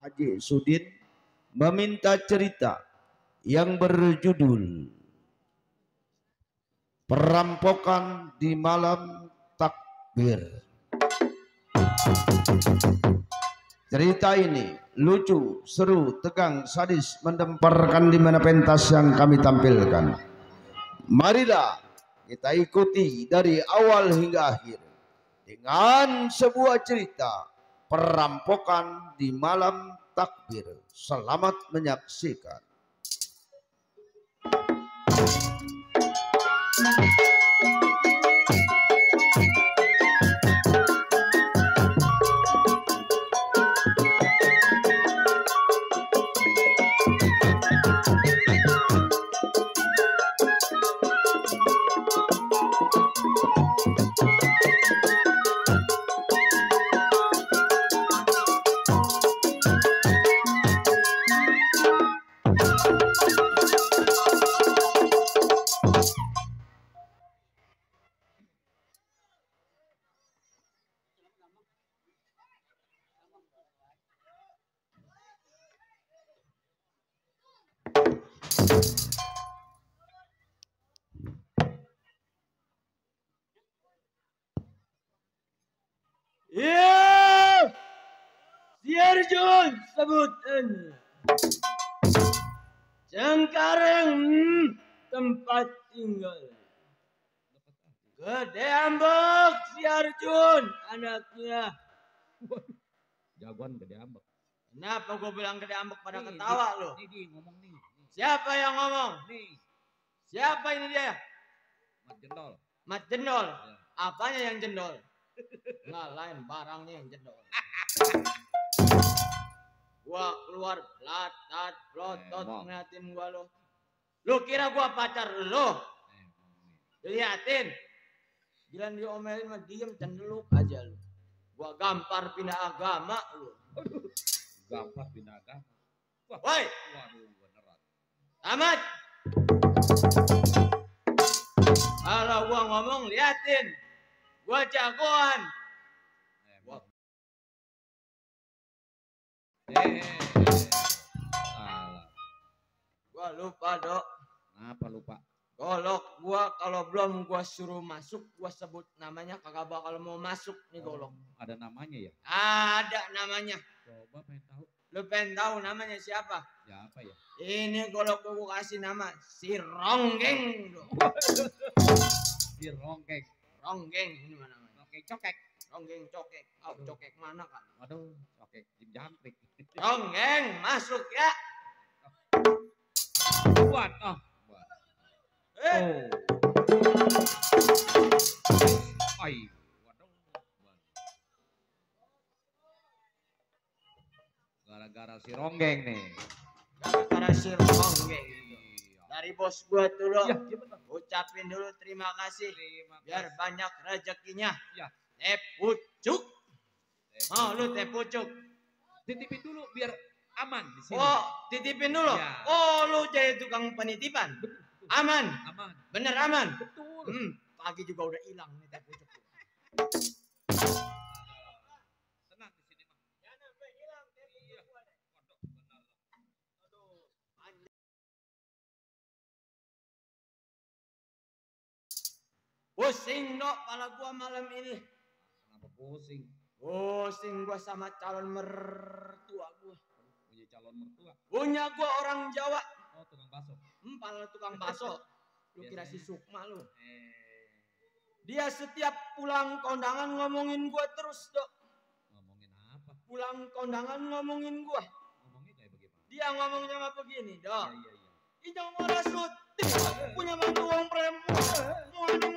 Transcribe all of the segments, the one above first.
Haji Sudin meminta cerita yang berjudul Perampokan di Malam Takbir. Cerita ini lucu, seru, tegang, sadis, mendemparkan di mana pentas yang kami tampilkan. Marilah kita ikuti dari awal hingga akhir dengan sebuah cerita perampokan di malam takbir. Selamat menyaksikan. Iya, si Arjun sebutan Cengkareng tempat tinggal. Gede Ambek si Arjun anaknya. Jagoan Gede Ambek. Kenapa gue bilang Gede Ambek pada ketawa lo? Nih ngomong nih. Siapa yang ngomong? Nih. Siapa ini dia? Mat Jendol. Mat Jendol. Ya. Apanya yang jendol? Nggak lain barangnya yang jendol. Gua keluar latat plotot ngeliatin gua lo. Lu kira gua pacar lo? Liatin. Gila diomelin mah diem cendeluk aja lu. Gua gampar pindah agama lu. Gampar pindah agama. Woi. Waduh beneran. Tamat. Kalau gua ngomong liatin. Gua jagoan. Salah. Gua lupa, Dok. Kenapa lupa? Golok gua kalau belum gua suruh masuk, gua sebut namanya kagak bakal mau masuk nih golok. Ada namanya ya? Ada namanya. Coba pengen tahu. Lu pengen tahu namanya siapa? Siapa ya? Ini golok gua kasih nama si Ronggeng. Si Ronggeng. Ronggeng ini mana namanya? Ronggeng cokek. Ronggeng cokek. Oh, cokek mana kan? Waduh, cokek Jim Jangkrik. Ronggeng masuk ya. Buat oh. Eh. Ay, waduh. Gara-gara si Ronggeng nih. Gara-gara si Ronggeng. Dari bos gua tuh lo. Ya, ucapin dulu terima kasih. Biar banyak rezekinya. Ya. Teh pucuk. Mau lu teh pucuk? Titipin dulu biar aman di sini. Oh, titipin dulu. Ya. Oh, lu jadi tukang penitipan. Betul. Aman. Aman. Bener aman. Betul. Pagi juga udah hilang nih teh pucuk. Tenang di sini mah. Ya sampai hilang teh pucuk gua. Waduh, benar. Aduh, panjang. Pusing dok kepala gua malam ini. Kenapa pusing? Pusing gua sama calon mertua gua. Punya calon mertua. Punya gua orang Jawa. Oh, tukang bakso. Empal tukang bakso. Lu kira si Sukma lu. Dia Dia setiap pulang kondangan ngomongin gua terus, Dok. ngomongin apa? Pulang kondangan ngomongin gua. Ngomongnya kayak bagaimana? Dia ngomongnya mah begini, Dok. Iya. Ijang waras suti punya mantu wong perempuan. Muaning.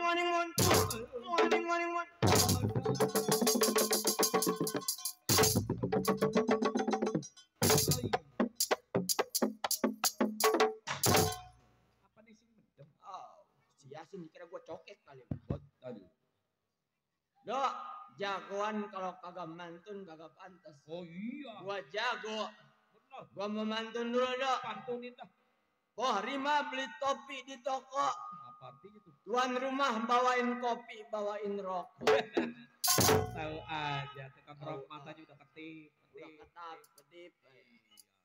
Apa di sini mendem? Oh, si Yasin dikira gua cokek kali. Aduh. Dok, jagoan kalau kagak mantun kagak pantas. Oh iya. Gua jago. Benar. Gua mau mantun dulu, Dok. Pantunin dah. Poh Rima beli topi di toko. Apa artinya tuh? Tuan rumah bawain kopi, bawain rokok. Tahu aja tukang rok matanya udah ketip. udah ketat, kedip.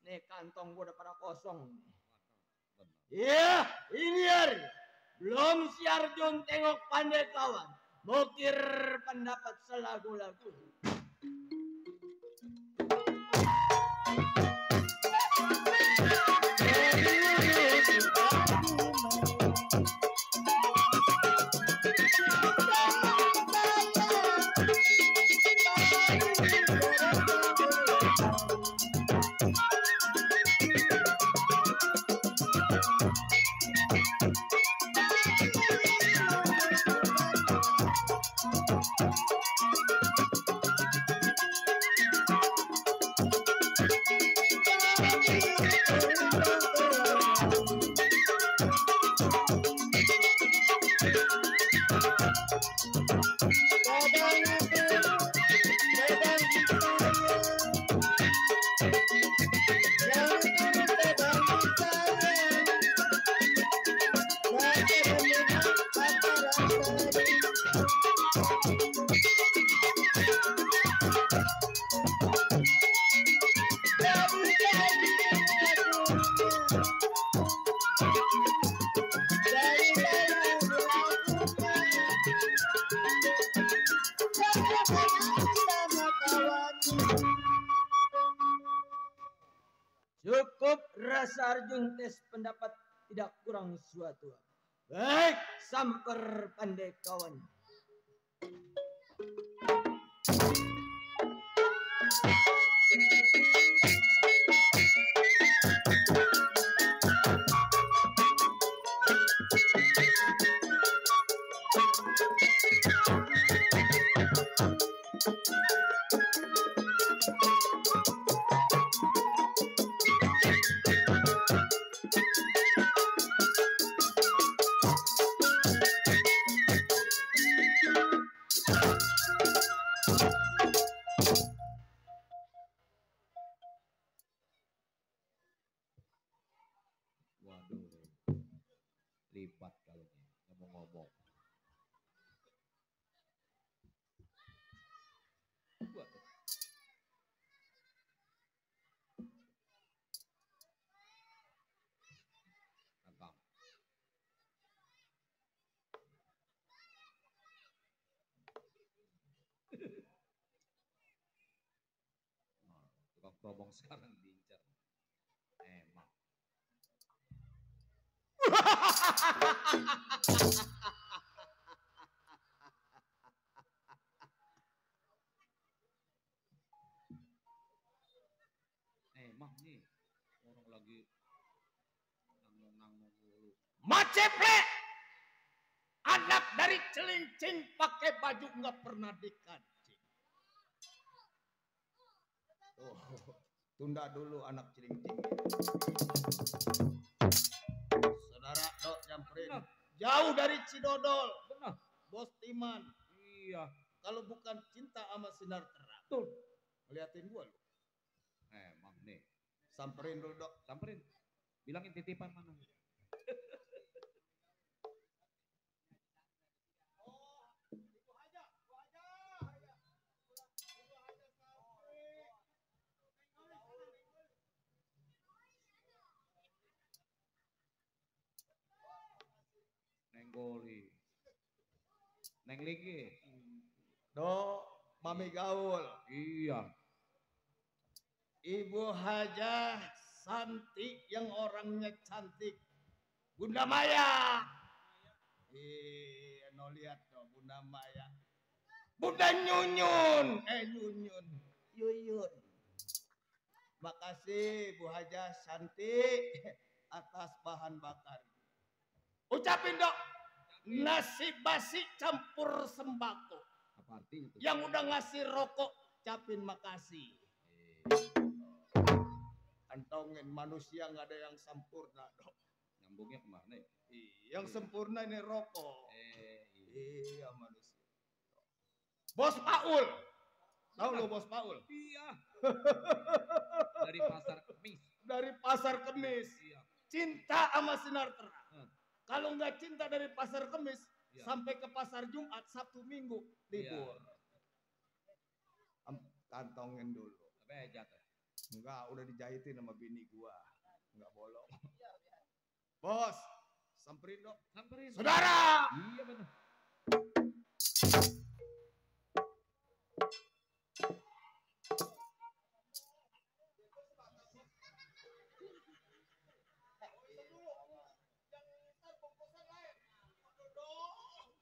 Nih kantong gua udah pada kosong. Iya, ini hari. Belum si Arjun tengok pandai kawan. Mukir pendapat selagu-lagu. Cukup rasa Arjun tes pendapat tidak kurang suatu. Baik, samper pandai kawan. Waduh, lipat kalau ngomong-ngomong. Waduh. Tangkap. Nah, tukang terobong sekarang diincar. Emang. Emang nih orang lagi nanggung mulu. Maceple, anak dari celincing pakai baju nggak pernah dikancing. Oh, tunda dulu anak celincing. Saudara Dok nyamperin. Jauh dari Cidodol. Benar. Bos Timan. Iya. Kalau bukan cinta sama sinar terang. Tuh. Ngeliatin gua lu. Emang nih. Samperin dulu Dok. Samperin. Bilangin titipan mana. Nenggoli. Neng Ligi. Dok, Mami Gaul. Iya. Ibu Hajah Santi yang orangnya cantik. Bunda Maya. No lihat dong Bunda Maya. Bunda Nyunyun. Nyunyun. Yuyun. Makasih Bu Hajah Santi atas bahan bakar. Ucapin Dok. Nasi basi campur sembako. Apa artinya itu? Yang udah ngasih rokok, ucapin makasih. Antongin manusia nggak ada yang sempurna Dok. Nyambungnya kemana ya? Yang sempurna ini rokok. Iya. Iya manusia. Bos Paul. Tahu lo Bos Paul? Iya. Dari pasar Kemis. Dari pasar Kemis. Iya. Cinta sama sinar terang. Kalau nggak cinta dari pasar Kemis, iya. Sampai ke pasar Jumat, Sabtu, Minggu libur. Iya. Kantongin dulu. Bejat. Enggak, udah dijahitin sama bini gua. Enggak bolong. Bos, samperin dong. Samperin. Saudara! Iya benar.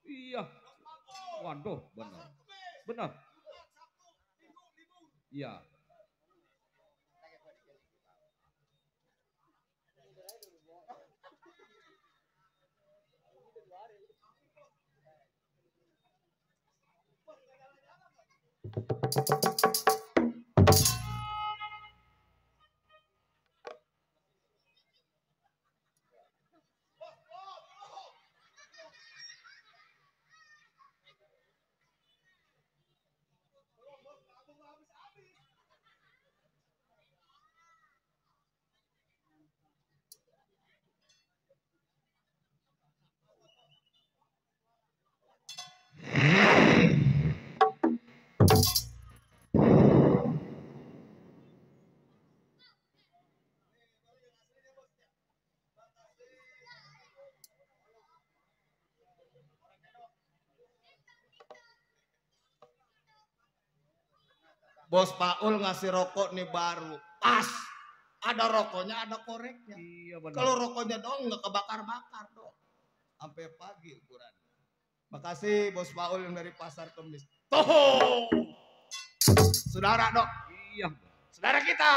Iya. Waduh, benar. Benar. Iya. Bos Paul ngasih rokok nih baru. Pas. Ada rokoknya, ada koreknya. Iya benar. Kalau rokoknya dong nggak kebakar-bakar dong. Sampai pagi ukuran. Makasih Bos Paul yang dari Pasar Kemis. Toho. Saudara dok. Iya. Saudara kita.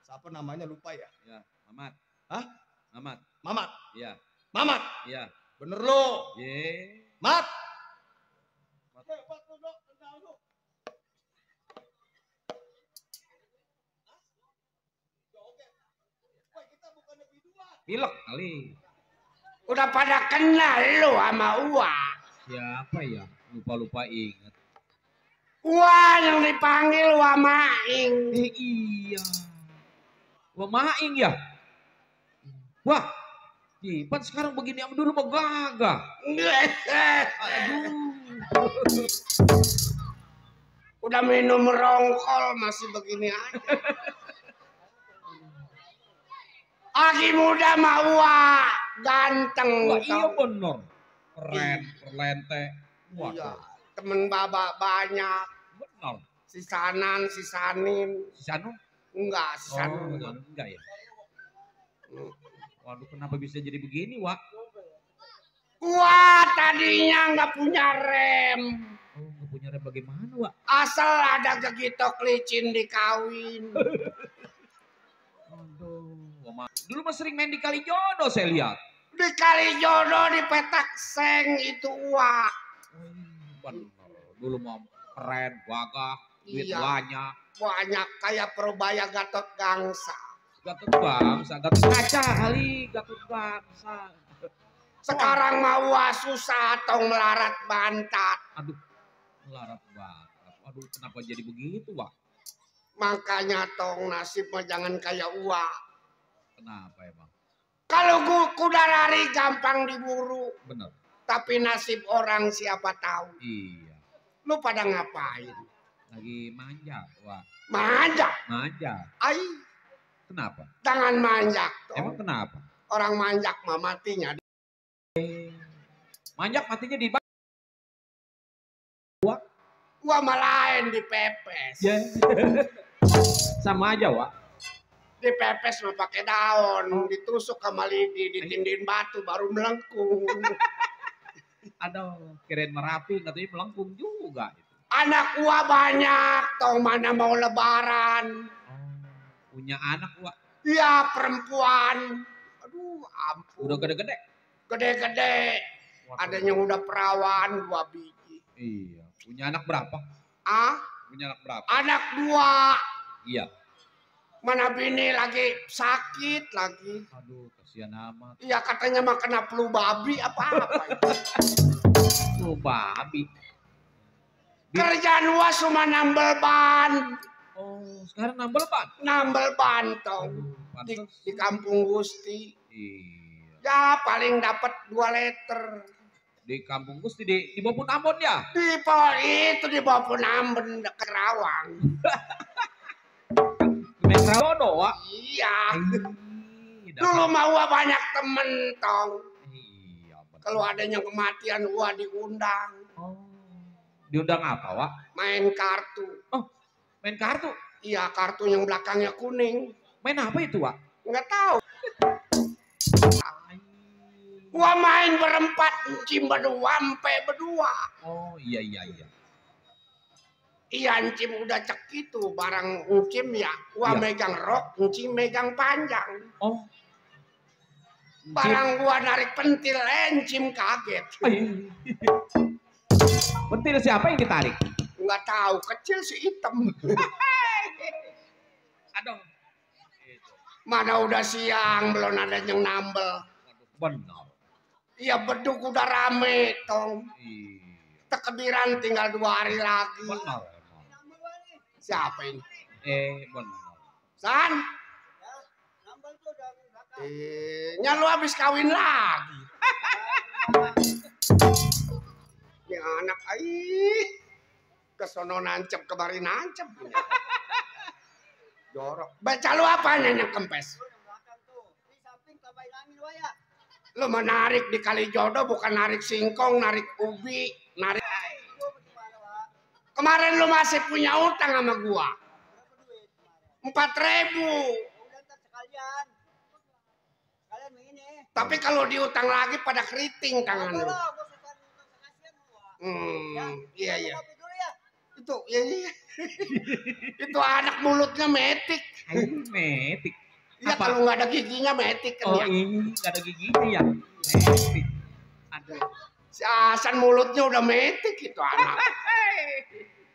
Siapa namanya lupa ya? Ya, Mamat. Hah? Mamat. Mamat. Iya. Mamat. Iya. Bener lo. Ye. Mat. Mat. Hebat lo dok. Kenal lo. Pilek kali. Udah pada kenal lu sama Uwa. Siapa ya? Lupa-lupa ingat. Uwa yang dipanggil Uwa Maing. Iya. Wah, Maing ya? Wah, Jipan sekarang begini sama dulu mah gagah. Aduh. Udah minum rongkol masih begini aja. Aki muda mah Uwa ganteng. Wah, iya tau. bener. Keren, perlente. Wah, Iya, temen babak banyak. bener. Si Sanan, si Sanin. Si Sanu? Enggak, si Oh, Sanin. enggak ya? Waduh, kenapa bisa jadi begini, Wak? Wah, tadinya nggak punya rem. Oh, nggak punya rem bagaimana, Wak? Asal ada gegitok licin dikawin. Aduh, dulu mah sering main di kali jodoh saya lihat. Di kali jodoh di petak seng itu Wak. Bener. Dulu mau keren, gagah, duit Iya. banyak. Banyak kayak Perbaya Gatot Gangsa. Gatot bangsa, Gatot kaca kali, Gatot bangsa. Sekarang mau Wak susah tong melarat bantat. Aduh, melarat banget. Aduh, kenapa jadi begitu, Wak? Makanya tong nasib mah jangan kayak Wak. Kenapa emang? Kalau kuda lari gampang diburu. Bener. Tapi nasib orang siapa tahu. Iya. Lu pada ngapain? Lagi manja, Wak. Manja. Manja. Ai, Kenapa? jangan manjak Emang tong. kenapa? Orang manjak mah matinya. Manjak matinya di Gua malahin dipepes. Ya. Sama aja, Wak. Dipepes mah pakai daun, ditusuk sama lidi, ditindin batu baru melengkung. Aduh, kirain Merapi katanya melengkung juga itu. Anak gua banyak, tau mana mau lebaran. Oh, punya anak, Wak. Iya perempuan. Aduh ampun. Udah gede-gede. Gede-gede. Ada yang udah perawan 2 biji. Iya. Punya anak berapa? Ah, Punya anak berapa? anak 2. Iya. Mana bini lagi sakit lagi. Aduh, kasihan amat. Iya katanya mah kena flu babi apa-apa. Tuh, babi. Kerjaan gua cuma nambel ban. Oh, sekarang nambel ban. Nambel ban tong. Di Pantes. kampung Gusti. Iya. Ya paling dapat 2 liter. Di kampung Gusti di Bopun Ambon ya. Di itu di bawah Penamben dekat Rawang. jodoh, Wak. Iya. Ih, Dulu mah gua banyak temen tong. Iya, bener. Kalau ada yang kematian gua diundang. Oh. Diundang apa, Wak? Main kartu. Oh, main kartu. Iya, kartu yang belakangnya kuning. Main apa itu, Wak? Nggak tahu. Gua main berempat, encim berdua, sampai berdua. Oh, iya iya iya. Iya, encim udah cek itu barang encim ya. Gua Iya. megang rok, encim megang panjang. Oh. Barang gua narik pentil, encim kaget. Ay. Pentil siapa yang ditarik? Nggak tahu, kecil sih hitam. Aduh. Mana udah siang, belum ada yang nambel. Benar. Iya, beduk udah rame, tong. Iya. Tekbiran tinggal 2 hari lagi. Benar emang. Siapa ini? Benar. San? Nya lu habis kawin lagi. Ya anak kesono nancep kemari nancep. Jorok. Baca lu apanya yang kempes? Lu menarik di kali jodoh bukan narik singkong, narik ubi, narik. Kemarin lu masih punya utang sama gua. 4.000. Tapi kalau diutang lagi pada keriting tangan lu. Iya iya. Itu iya. Itu anak mulutnya metik. Metik. Iya Apa? kalau nggak ada giginya metik kan Oh, ya. ini nggak ada giginya ya. Metik. Aduh. Si Hasan mulutnya udah metik itu anak.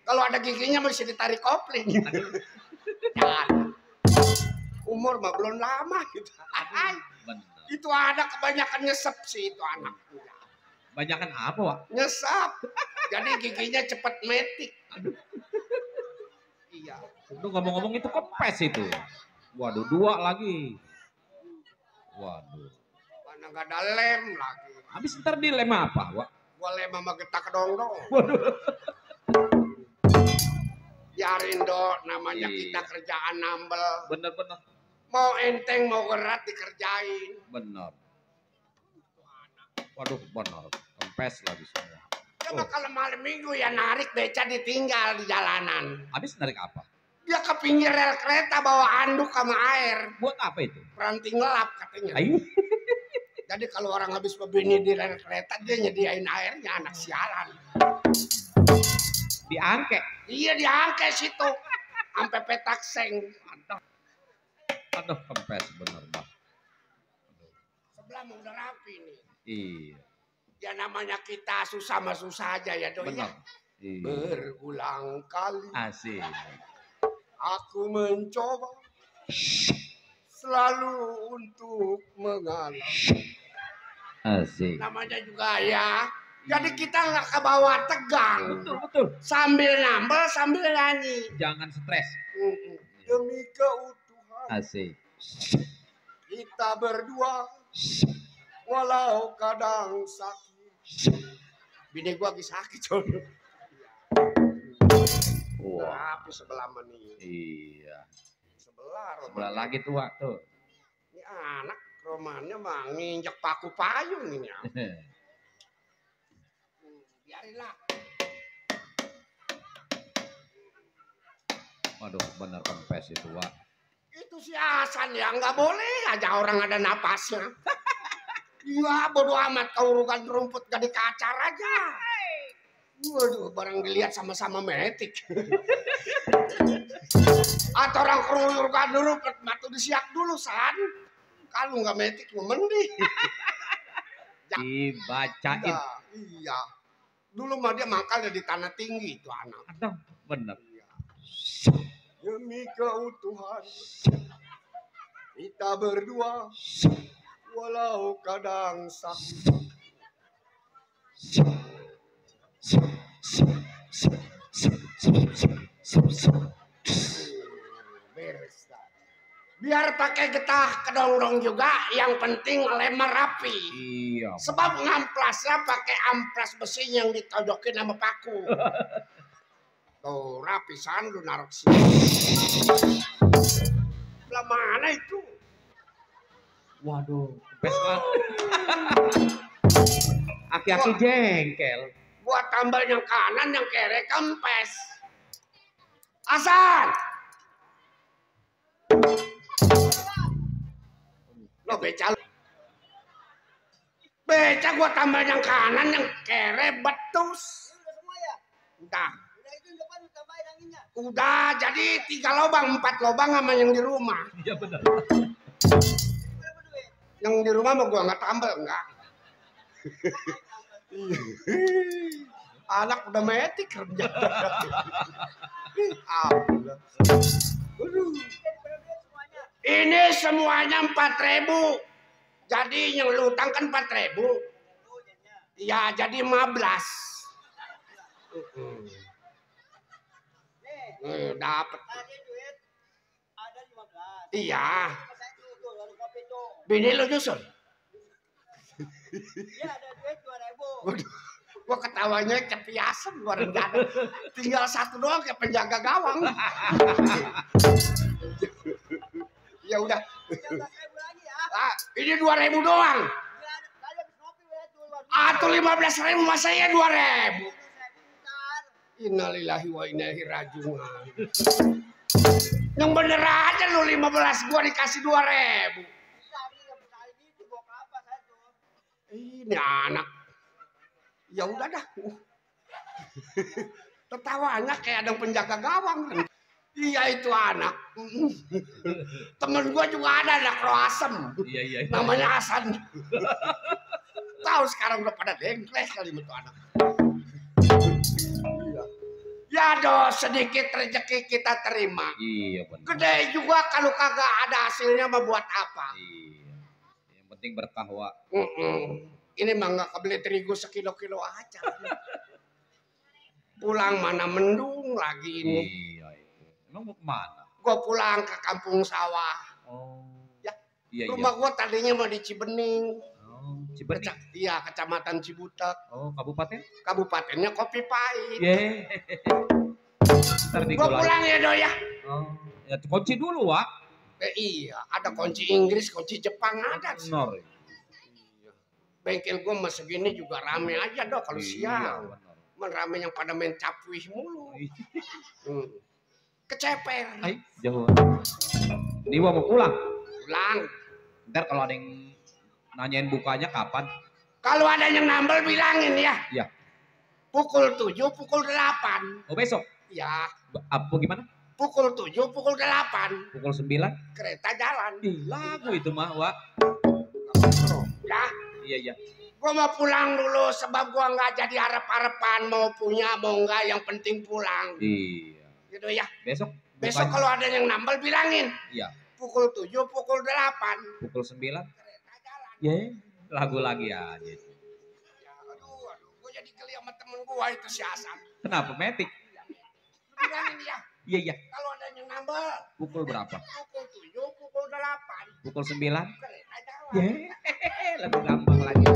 Kalau ada giginya mesti ditarik kopling. Jangan. Umur mah belum lama gitu. Benar. Itu ada kebanyakan nyesep sih itu anak. Banyakan apa, Wak? Nyesep. Jadi giginya cepet metik. Iya. Itu ngomong-ngomong itu kempes itu. Waduh, 2 lagi. Waduh. Mana nggak ada lem lagi. Habis ntar dilem apa, Wak? Gua lem sama getak kedong-dong. Waduh. Biarin dok, namanya Iya. kita kerjaan nambel. Bener-bener. Mau enteng mau berat dikerjain. Bener. Waduh, bener. Kempes lagi semua. Coba kalau malam minggu ya narik beca ditinggal di jalanan. Habis narik apa? Dia ke pinggir rel kereta bawa anduk sama air. Buat apa itu? Ranting ngelap katanya. Ayo. Jadi kalau orang habis pebini di rel kereta dia nyediain airnya, anak sialan. Diangke. Iya diangke situ. Sampai petak seng. Aduh, kempes bener, Bang. Sebelah mau udah rapi nih. Iya. Ya namanya kita susah mah susah aja ya doi. Bener. Ya. Iya. Berulang kali Asik. aku mencoba selalu untuk mengalah. Asik. Namanya juga ya. Jadi kita nggak ke bawah tegang. Betul, betul. Sambil nambel sambil nyanyi. Jangan stres. Demi keutuhan Asik. kita berdua walau kadang sakit. Bini gua lagi sakit coy. Wah. Tapi sebelah mana nih? Iya. Sebelah. Sebelah lagi tuh, Wak, tuh. Ini anak romannya mah nginjek paku payung ini ya. Biarinlah. Waduh, bener kempes itu, Wak. Itu si Hasan ya nggak boleh aja orang ada napasnya. Iya bodo amat kau urukan rumput gak dikacar aja. Waduh barang dilihat sama-sama metik. Atau orang urukan rumput batu disiak dulu San. Kalau nggak metik mau mending. Dibacain. Iya. Dulu mah dia mangkalnya di tanah tinggi itu anak. Aduh, bener. Demi keutuhan kita berdua walau kadang sakit. Beres. Biar pakai getah kedong-dong juga, yang penting lemar rapi. Iya. Sebab ngamplasnya pakai amplas besi yang ditodokin sama paku. Tuh rapi san lu naruh sini. sebelah mana itu? Waduh, kempes banget. Aki-aki jengkel. Gua tambal yang kanan, yang kiri kempes. Hasan! Lo beca. Beca gua tambal yang kanan, yang kiri betus. Udah. Udah, jadi 3 lubang, 4 lubang sama yang di rumah. Iya benar. Yang di rumah mah gua nggak tambal, enggak. Anak udah metik kerja. Ini semuanya 4.000. Jadi yang lu utang kan 4.000. Ya jadi 15. Dapat. Iya. Bini lu nyusul. Iya ada duit 2.000. Waduh, gua ketawanya kepiasem gua rencana. Tinggal 1 doang kayak penjaga gawang. Ya udah. Ini 2.000 doang. Atau 15.000 masa ya 2.000. Innalillahi wa inna ilaihi rajiun. Yang bener aja lu 15 gua dikasih 2.000. Ini anak. Ya udah dah. Tertawanya kayak ada penjaga gawang. Iya itu anak. Temen gua juga ada anak Roasem. Iya. Namanya Hasan. Tahu sekarang udah pada dengkles kali itu anak. Ya doh sedikit rezeki kita terima. Iya benar. Gede juga kalau kagak ada hasilnya mah buat apa? Iya. Yang penting berkah, Wak. Ini mah nggak kebeli terigu sekilo-kilo aja. Pulang mana mendung lagi ini. Iya itu. Emang mau kemana? Gua pulang ke kampung sawah. Oh. Ya. Iya. Rumah gua tadinya mau di Cibening. Oh, Cibening. Iya, Kecamatan Cibutek. Oh, kabupaten? Kabupatennya Kopi Pahit. Ye. Ntar Gua pulang ya, Do ya. Oh, ya kunci dulu, Wak. Iya, ada kunci Inggris, kunci Jepang ada. Benar. Bengkel gua mah segini juga rame aja, Do, kalau siang. Benar. Men rame yang pada main capuih mulu. Keceper. Hai, jauh. Ini gua mau pulang. Pulang. Ntar kalau ada yang nanyain bukanya kapan? Kalau ada yang nambel bilangin ya. Iya. Pukul 7, pukul 8. Oh besok? Ya. Apa gimana? Pukul 7, pukul 8. Pukul 9? Kereta jalan. Lagu itu mah, Wak. Ya. Iya. Gua mau pulang dulu sebab gua nggak jadi harap-harapan mau punya mau nggak, yang penting pulang. Iya. Gitu ya. Besok Kalau ada yang nambel bilangin. Iya. Pukul 7, pukul 8. Pukul 9? Kereta jalan. Lagu lagi aja. Ya, aduh, gua jadi geli sama temen gua itu si Hasan. Kenapa metik? Bilangin ya. Iya. Kalau ada yang nambel. Pukul berapa? Pukul 7, pukul 8. Pukul 9? Kereta jalan. Lagu gampang lagi.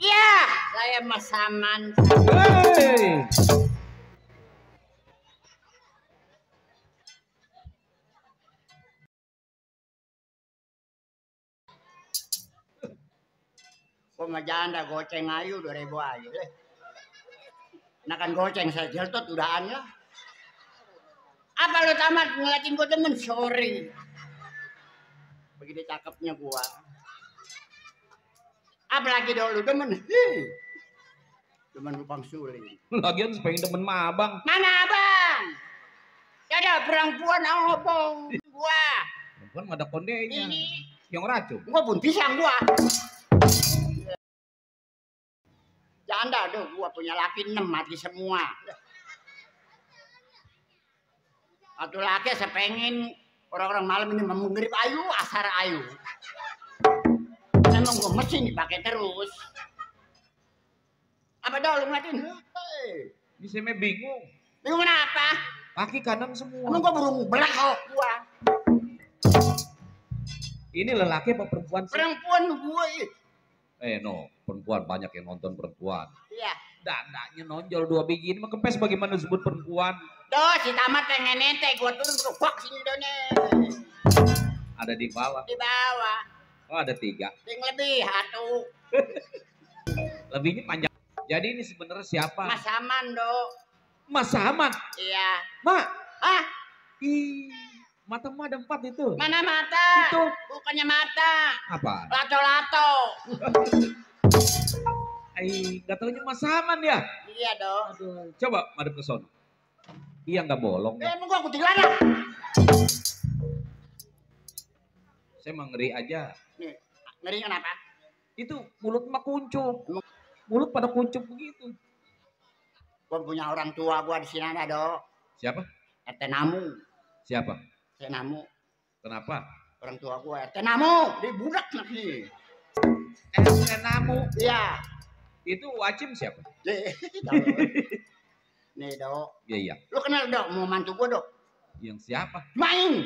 Ya, saya Mas Saman. Hei. Kok mah janda goceng ayu 2000 ayu deh. Nah kan goceng saya jeltot udahan ya. Apa lu tamat ngeliatin gua demen sorry. Begitu cakepnya gua. Apalagi dong lu demen. Demen lubang suling. Lagian pengen demen mah abang. Mana abang? Ada perempuan abang gua. Perempuan nggak ada kondenya. Ini Yang racun. gua pun pisang gua. Janda tuh gua punya laki 6 mati semua. Satu laki saya pengen orang-orang malam ini menggirip ayu, asar ayu. Emang gua mesin dipakai terus. Apa dah lu ngeliatin? Hei. Ini saya mah bingung. Bingung kenapa? Kaki kanan semua. Emang gua burung belak kok gua. Ini lelaki apa perempuan sih? Perempuan gua No, perempuan banyak yang nonton perempuan. Iya. Dadanya nonjol 2 biji, ini mah kempes bagaimana disebut perempuan? Doh, si Tamat pengen nete, gua turun ke bak sini doh nih. Ada di bawah. Di bawah. Oh, ada 3. Yang lebih satu. Lebihnya panjang. Jadi ini sebenarnya siapa? Mas Saman, Dok. Mas Saman. Iya. Mak. Ah, Ih, mata mah ada 4 itu. mana mata? Itu. Bukannya mata. Apa? Lato-lato. Gak taunya Mas Saman ya. Iya, Dok. Aduh, coba madep ke sono. Iya nggak bolong. Emang gua kuntilanak. Saya mah ngeri aja. Nih, ngeri kenapa? Itu mulut mah kuncup. Mulut pada kuncup begitu. Gua punya orang tua gua di sini ada, Dok. Siapa? RT Namu. Siapa? RT Namu. Kenapa? Orang tua gua RT Namu. Dia budak nih. Namu. Iya. Itu Wacim siapa? Nih, Dok. Iya, iya. Lu kenal, Dok? Mau mantu gua, Dok? Yang siapa? Maing.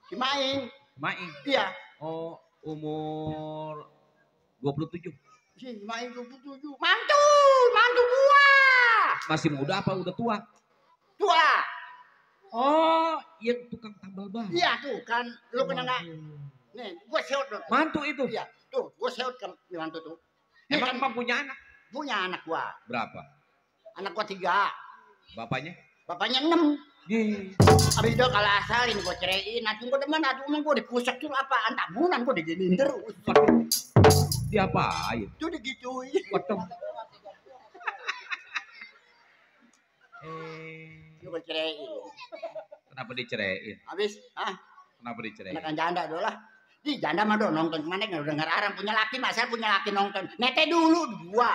Si Maing. Maing. Iya. Oh, umur 27. Si Maing 27. Mantu gua. Masih muda apa udah tua? Tua. Oh, yang tukang tambal ban. Iya tuh kan. Lu kenal nggak? Nih, gua seot, Dok. Mantu itu. Iya. Tuh, gua seot ke mantu tuh. Emang emang punya anak? Punya anak gua. Berapa? Anak gua 3. Bapaknya? Bapaknya 6. Di. Abis itu kalau asalin gua ceraiin. Aduh gua demen. Aduh emang gua dikusek tuh apaan. Tabunan gua diginiin terus. Diapain? Tuh digituin. Waduh. Lu gua ceraiin. Kenapa diceraiin? Abis, Kenapa diceraiin? anak janda dulu lah. Di janda mah do nonton kemana nggak udah ngarang punya laki masa punya laki nonton. Nete dulu gua.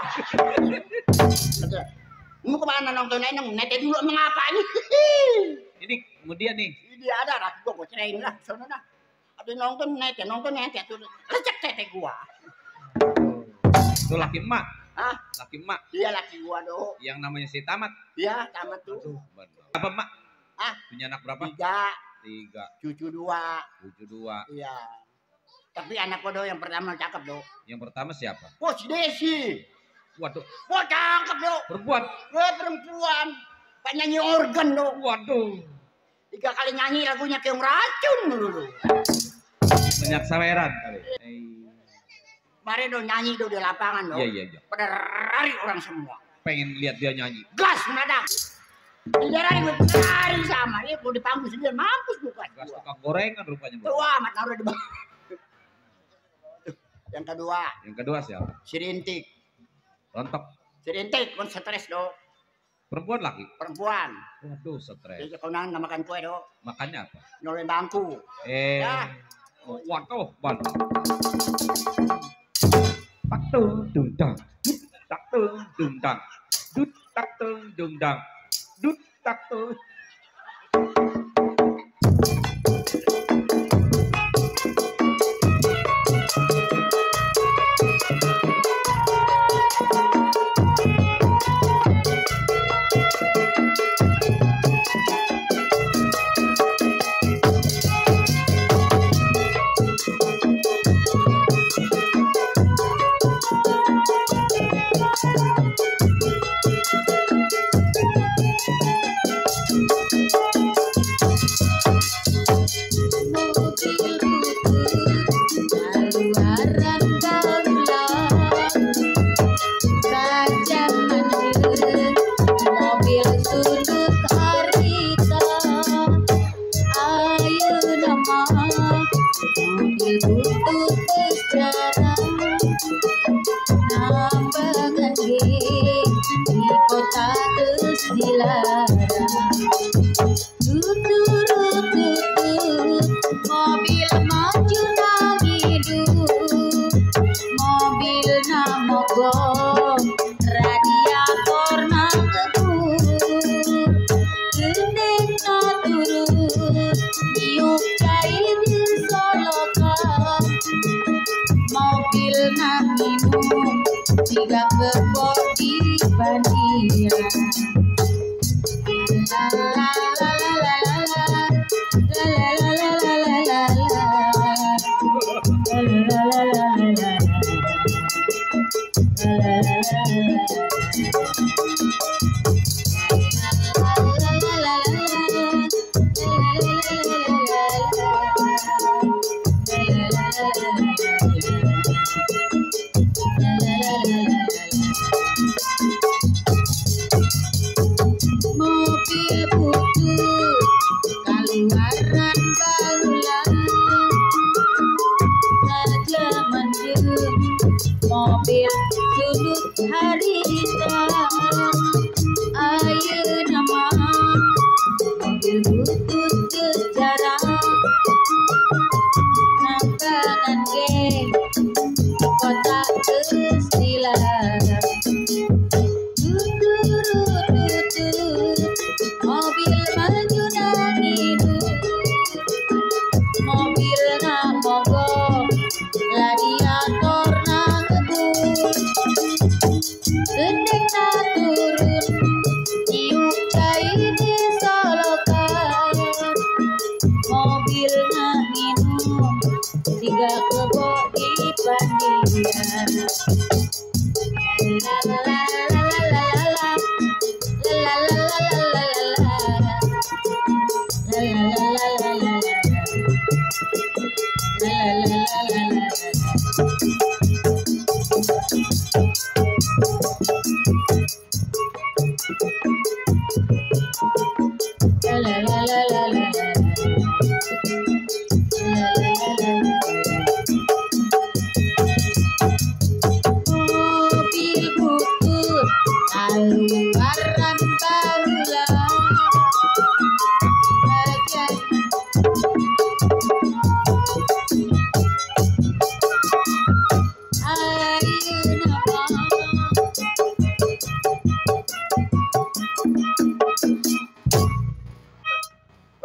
Mau kemana nonton eneng? Nete dulu mengapa ini? Ini kemudian nih. Ini ada laki gua cerain lah, sono dah. Ada nonton nete tuh lecek tete gua. Itu laki emak. Hah? Laki emak. Iya laki gua doh. Yang namanya si Tamat. Iya, tamat tuh. Benar. Apa emak? Hah? Punya anak berapa? 3, 3, cucu 2. 7, 2. Iya. Tapi anak gua doh yang pertama cakep doh. Yang pertama siapa? Oh si Desi. Waduh, Wah cakep doh. perempuan. Perempuan. Pak nyanyi organ doh. Waduh. 3 kali nyanyi lagunya kayak racun dulu. Banyak saweran kali. Kemarin do nyanyi do di lapangan do. Iya. Pada lari orang semua. Pengen lihat dia nyanyi. Gas mendadak. Dia lari sama dia mau dipanggung sendiri mampus bukan. Gas tukang gorengan rupanya. Tuh amat naruh di bawah. Yang kedua, Yang kedua siapa? si Rintik. Rontok. Si Rintik kon stres do. Perempuan laki. Perempuan. Waduh, stres. Jadi kau nang makan kue do. Makannya apa? Nolong bangku. Ya. Waduh, ban. Tak tung dung dang. Tak tung dung dang. Dut tak tung dung dang. Dut tak tung.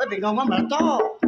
bingung mah meletok.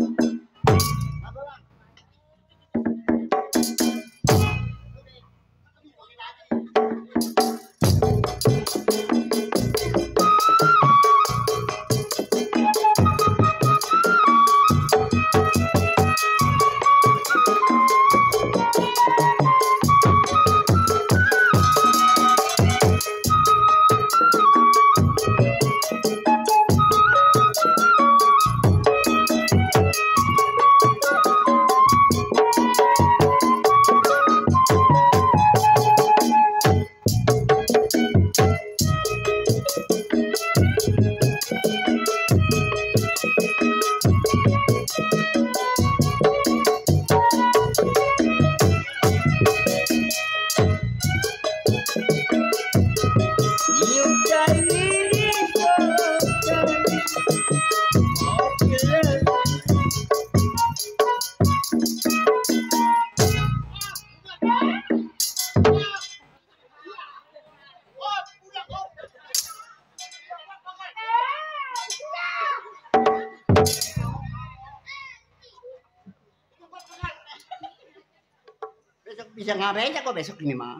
Besok bisa ngabeca kok besok ini mah.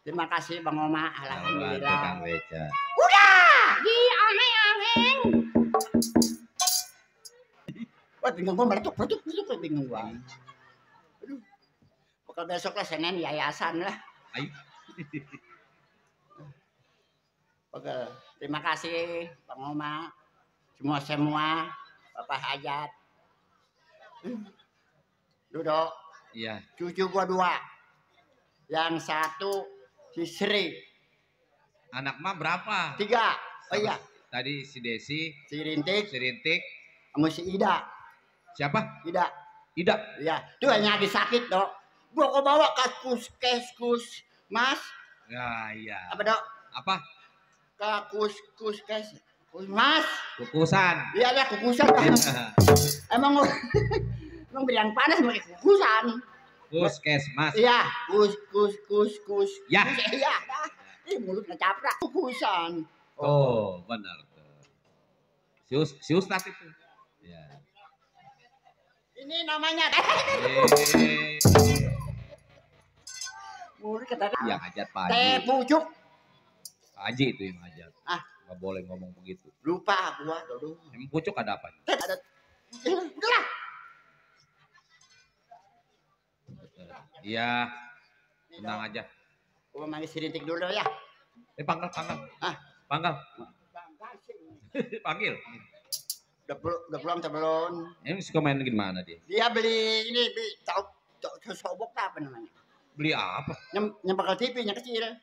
Terima kasih Bang Oma, alhamdulillah. Kang Beca. Udah, di angeng-angeng. Wah, bingung gua meletuk bingung gua. Aduh. Bakal besok lah Senin yayasan lah. Ayo. Oke, terima kasih Bang Oma. Semua Bapak Hajat. Duduk. Iya. Cucu gua 2. Yang 1 si Sri. Anak mah berapa? 3. Oh iya, Tadi si Desi, si Rintik si Rintik, sama si Ida. siapa? Ida. Ida. Iya, tuh hanya lagi sakit, Dok. Gua kok bawa ke kus Mas. Ya, iya. Apa, Dok? Apa? Ke Mas. Kukusan. Iya, ya kukusan. Emang emang bilang panas pakai kukusan. Puskesmas. Iya, kus. Ya. Iya, dah. Ih, mulut ngecaprak kukusan. Oh, benar tuh. Si Ustadz itu. Ya. Ini namanya mulut kata Yang hajat Pak teh Haji. pucuk. Pak Haji itu yang hajat. Ah. Nggak boleh ngomong begitu. Lupa gua, Dodo. Emang pucuk ada apa? Ada udahlah. Iya. Tenang aja. Gua manggil si Rintik dulu ya. Panggil. Ah. Panggil. Panggil. Udah pulang atau belum? Emang suka main gimana dia? Dia beli tahu sesobok apa namanya? Beli apa? Nyempakal TV nya kecil.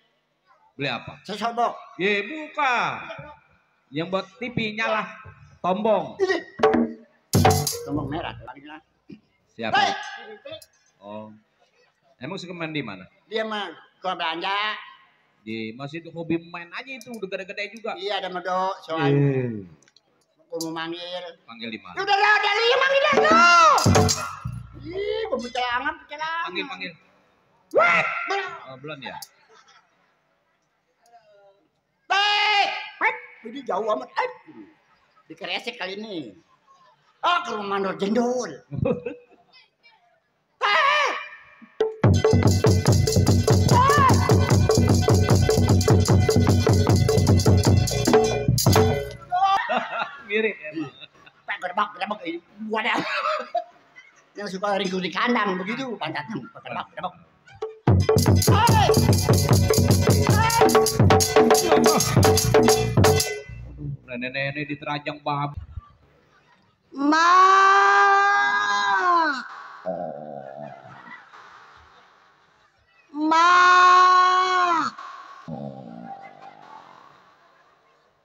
Beli apa? Sesobok. Ye, bukan. Yang buat TV nyala. Tombong. Tombong merah. Panggilnya. Siapa? Hei! Oh. Emang suka main di mana? Dia mah ke belanja. Di masih itu hobi main aja itu udah gede-gede juga. Iya ada medok soalnya. Gua mau manggil. Panggil di mana? Udah ada dia manggil dah lu. Ih, gua pecalangan. Panggil. Wah, Oh, belum ya? baik. Ini jauh amat. Dikeresek kali ini. Oh, ke rumah Mandor Jendol. Mirip emang. Pak gerbak ini wadah. Yang suka ringkul di kandang begitu pantatnya gerbak. Nenek-nenek diterajang bab. Ma.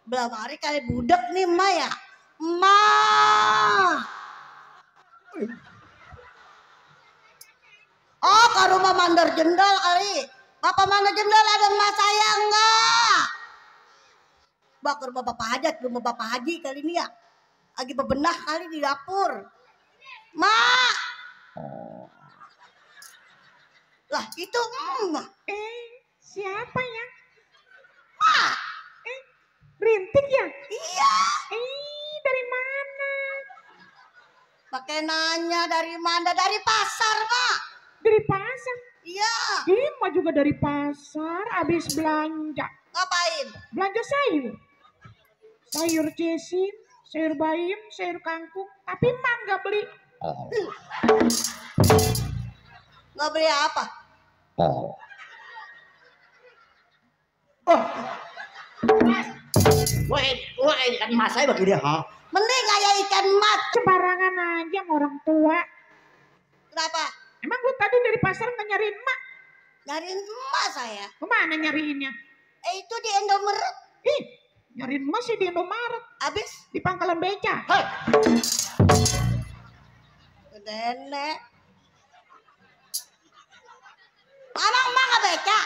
Belah hari kali budak nih Ma ya. Ma. Oh, ke rumah Mandor Jendol kali. Bapak Mandor Jendol ada emak saya enggak? Ke rumah Bapak Hajat, rumah Bapak Haji kali ini ya. Lagi bebenah kali di dapur. Mak. Lah itu Siapa ya? Mak. Rintik ya? Iya. Dari mana? pakai nanya dari mana? Dari pasar, Mak. Dari pasar? Iya. Ima juga dari pasar, habis belanja. Ngapain? Belanja sayur. Sayur cesim, sayur bayam, sayur kangkung. Tapi Mak nggak beli. Nggak beli apa? Wah, ikan mas saya begini, ha? Mending kayak ikan mat. Sembarangan aja sama orang tua. Kenapa? Emang gue tadi dari pasar nggak nyariin Mak? Nyariin emak saya. Kemana nyariinnya? Itu di Indomaret. Ih, nyariin Mak sih di Indomaret. Abis? Di pangkalan beca. Nenek. Mama emak nggak beca.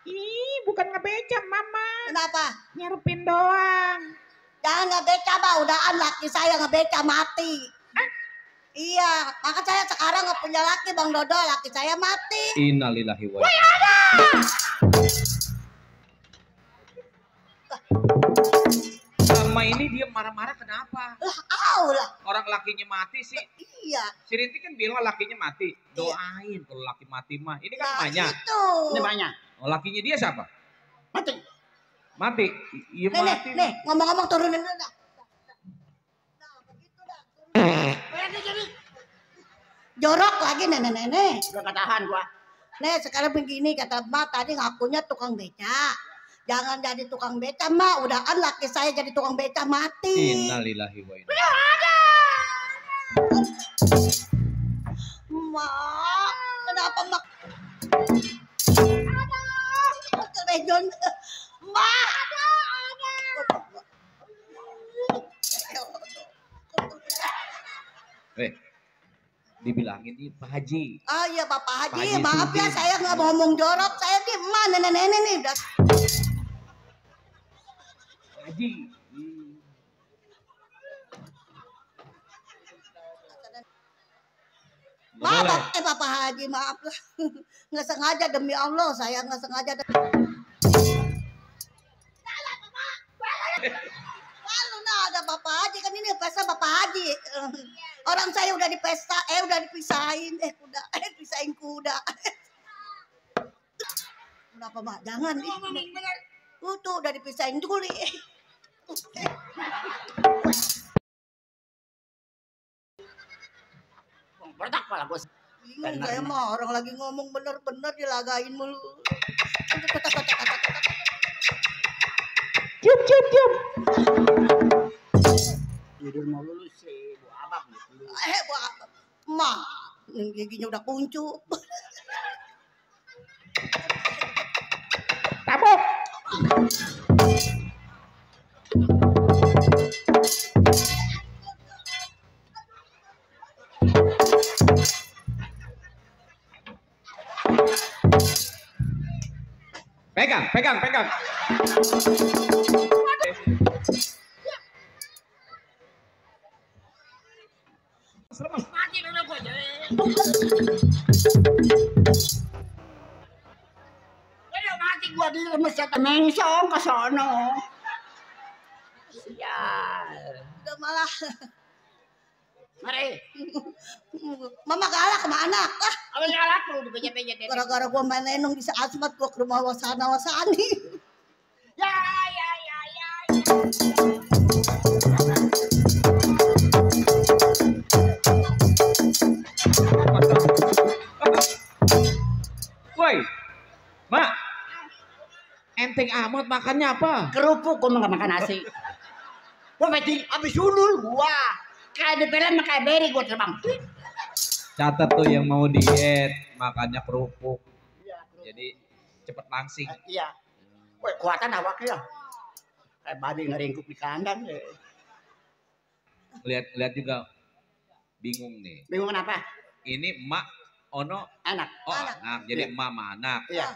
Ih, bukan ngebeca, Mama. Kenapa? Nyerupin doang. Jangan ngebeca, Mbak. Udahan laki saya ngebeca mati. Iya, maka saya sekarang nggak punya laki, Bang Dodo. Laki saya mati. Innalillahi wa Selama ini dia marah-marah kenapa? Lah, lah. Orang lakinya mati sih. Iya. Si Rinti kan bilang lakinya mati. Doain kalau laki mati mah. Ini kan Nah, emaknya. itu. Ini banyak. Oh, lakinya dia siapa? Mati. Mati. Iya Nih, mati. nih, ngomong-ngomong turunin dulu dah. Nah, begitu dah. Jadi jorok lagi nenek-nenek. Udah ketahan gua. Nih, sekarang begini kata Mbak tadi ngakunya tukang beca. Jangan jadi tukang beca, Mbak. Udahan laki saya jadi tukang beca mati. Innalillahi wa inna. Mak, kenapa Mak? Kerejon, Mak. Dibilangin nih Pak Haji. Ah iya Bapak Haji, Pak Haji maaf ya Sudin. saya nggak mau ngomong jorok. Saya di emak nenek-nenek nih udah. Haji. Maaf, Bapak Haji, maaf lah. Nggak sengaja demi Allah, saya nggak sengaja. Lalu nah ada Bapak Haji kan ini pesta Bapak Haji. Orang saya udah di pesta, udah dipisahin, kuda, pisahin kuda. Kenapa Mak? Jangan. Tuh udah dipisahin tuli. Bertak pala bos. Bingung saya mah orang lagi ngomong bener-bener dilagain mulu. Cium, cium, cium. Tidur mau lulus sih, Bu Abang gitu. Bu Mak, giginya udah kuncup. Tabok. Pegang, pegang, pegang. Mati dulu gua jadi. Udah mati gua di masjid mengsong ke sono. Sial. Udah malah. Mari. Mama galak kemana? Apa salah tuh dipejet-pejet. Gara-gara gua main lenong bisa asmat gua ke rumah wasani. Ya. Woi, Mak. Enteng amat makannya apa? Kerupuk gua nggak makan nasi. Gua mati abis ulul gua. Kayak di film kayak beri gua terbang. Catat tuh yang mau diet, makannya kerupuk. Jadi cepet langsing. Iya. Woi, kuatan awaknya. Kayak babi ngeringkuk di kandang. Lihat juga bingung nih. Bingung kenapa? Ini emak ono Anak. anak. Jadi Iya. emak sama anak. Iya.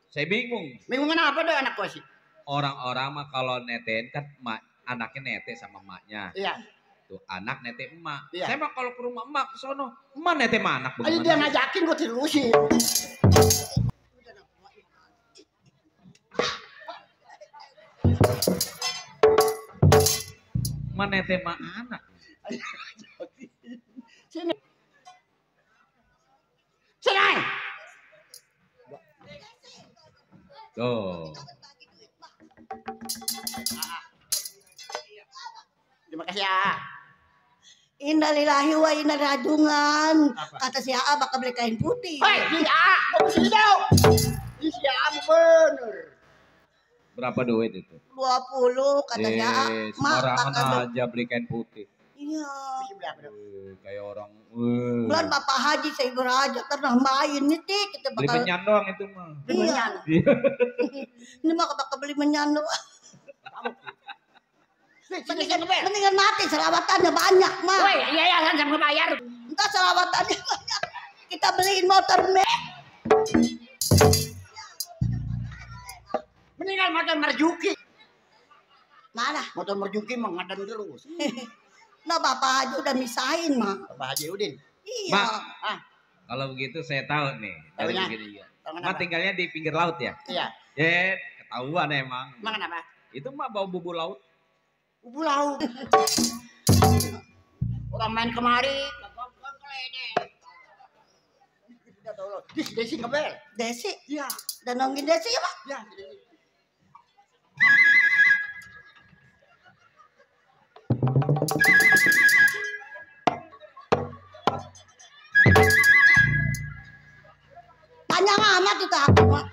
Saya bingung. Bingung kenapa deh anak gua sih? Orang-orang mah kalau netein kan anaknya nete sama emaknya. Iya. Tuh anak nete emak. Iya. Saya mah kalau ke rumah emak ke sono, emak nete sama anak Ayo dia bagaimana? ngajakin gua terusin. Emak nete sama anak. Si Tuh. Terima kasih ya. Innalillahi wa inna rajungan. Kata si Aa bakal beli kain putih. Hei, si A, mau sini dong. Si A bener. Berapa duit itu? 20 kata si Aa. Sembarangan aja beli kain putih. Iya. Kayak orang. Bulan Bapak Haji saya beraja pernah main nih Tik. Kita Beli bakal menyan doang itu mah. Iya. Ini mah bakal beli menyan doang. Mendingan mati selawatannya banyak mah. Woi, iya sama bayar. Entah selawatannya banyak. Kita beliin motor Mendingan motor Marjuki. Mana? Motor Marjuki mah ngadan terus. Nah Bapak Haji udah misahin mah. Bapak Haji Udin. Iya. Mak. Ah, Kalau begitu saya tahu nih. Dari Tahunya? begini juga. tahu Mak kenapa? tinggalnya di pinggir laut ya? Iya. Ketahuan emang. Emang kenapa? Itu mah bau bumbu laut. Ubu laut. Orang main kemari. Desi kebel. Desi. Iya. Dan nonggin Desi ya Pak. Iya. Panjang amat itu aku Pak.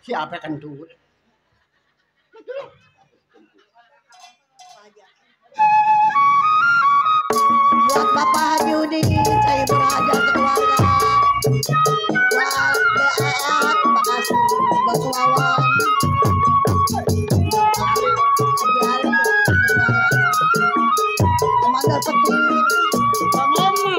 Siapa kentut? Buat Bapak Haji Udin saya beraja keluarga. Buat BAA terima kasih. Buat Wawan. Haji Ali Komandan Petir. Bang Oma.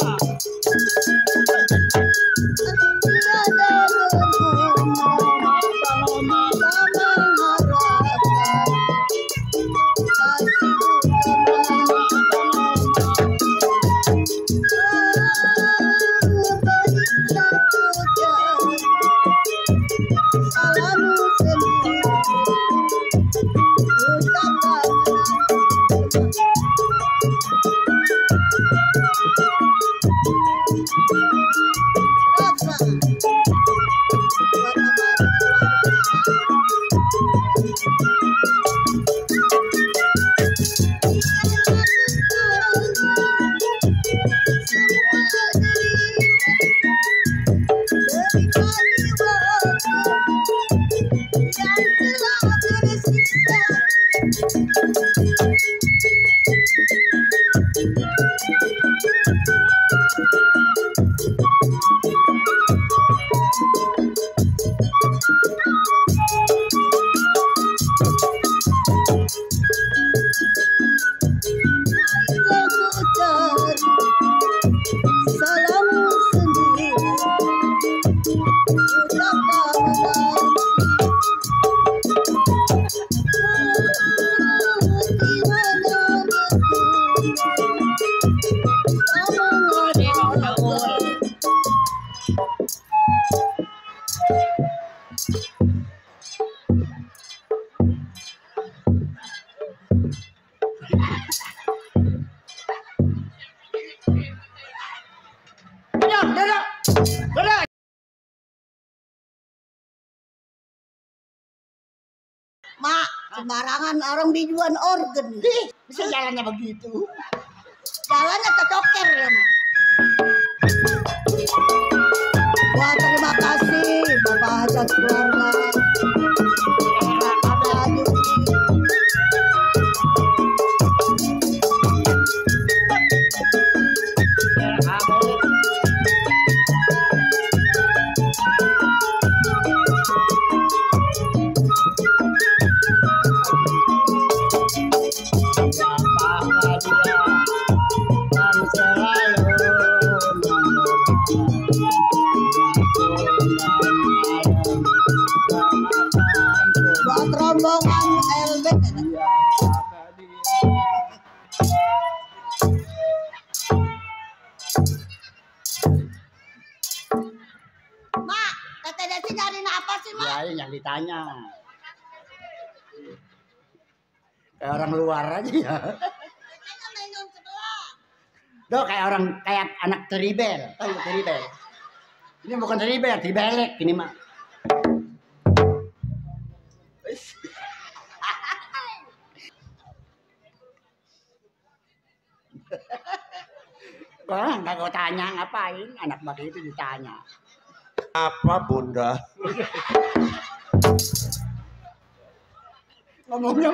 Mak, sembarangan orang bijuan organ. Bisa jalannya begitu. Jalannya kecoker ya, Mak. Wah, terima kasih Bapak Hajat keluarga. Bapak Haji Udin. Buat rombongan LB. Mak, kata Desi nyariin apa sih, Mak? Ya, yang ditanya. Kayak orang luar aja ya. Katanya minum sebelah. Do kayak orang kayak anak teribel, tahu teribel? Ini bukan teribel, tibelek ini mah. Wah, nggak gue tanya ngapain, anak begitu ditanya. Apa Bunda? Ngomongnya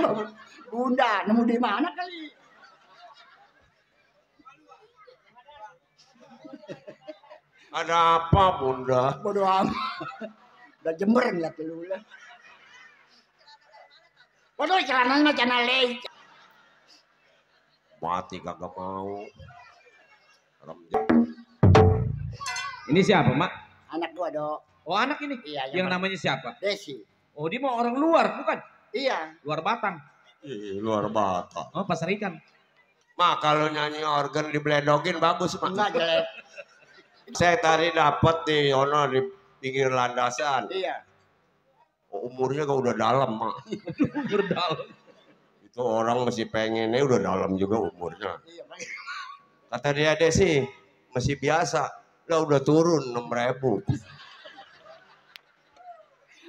Bunda, nemu di mana kali? Ada apa Bunda? Bodoh amat. Udah jember ngeliat lu lah. Bodoh celananya celana lei. Mati kagak mau. Ini siapa, Mak? Anak gua, Dok. Oh, anak ini? Iya, Yang namanya siapa? Desi. Oh, dia mau orang luar, bukan? Iya. Luar Batang. Ih, luar Batak. Oh, pasar ikan. Mak kalau nyanyi organ dibledokin bagus Mak. Enggak jelek. Saya tadi dapat di ono di pinggir landasan. Iya. Umurnya kok udah dalam Mak. Berdalam. Itu orang masih pengennya udah dalam juga umurnya. Iya, Kata dia sih masih biasa. Lah udah turun 6.000.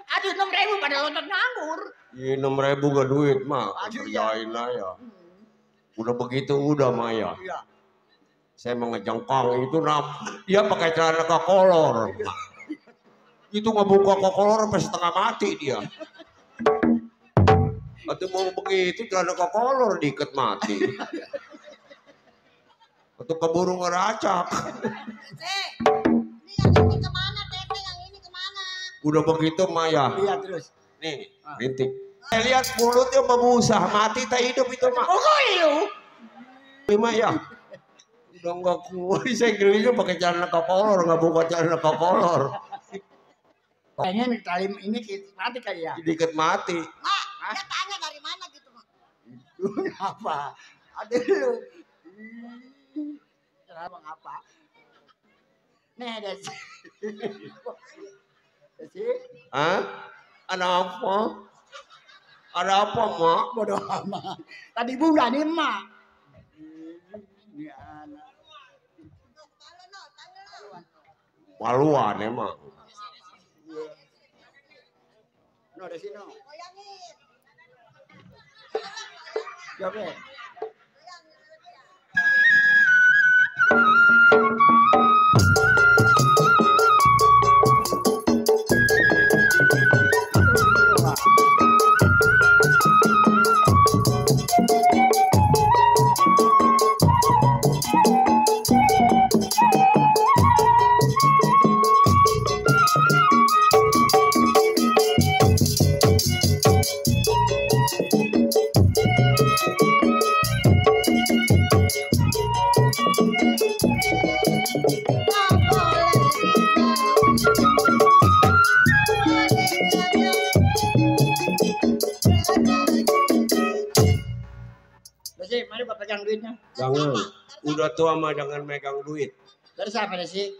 Aduh 6.000 pada loncat nganggur. Iya 6.000 gak duit Mak. Aduh, Kerjain aja. Udah begitu udah Maya. Iya. Saya mau ngejengkang itu dia pakai celana kokolor. Itu ngebuka kokolor sampai setengah mati dia. Atau mau begitu celana kokolor diikat mati. Atau keburu ngeracak. Ini yang ini kemana, Tete? Yang ini kemana? Udah begitu Maya. Iya terus. Nih, rintik. Saya lihat mulutnya membusah, mati tak hidup itu Mak. Oh kok lu? Maya. Udah nggak kuat, saya gerilnya pakai celana kokolor, nggak buka celana kokolor. Kayaknya tali ini mati kali ya. Diikat mati. Mak, dia tanya dari mana gitu, Mak. Apa? Ada lu. Kenapa ngapa? Nih Desi. Desi. Hah? Ada apa? Ada apa Mak? Bodoh amat. Tadi Bunda nih Mak. Ini anak. Maluan emang. No Desi no. Goyangin. Coba. Desi, mari Bapak pegang duitnya. Jangan. Udah tua mah jangan megang duit. Dari siapa Desi?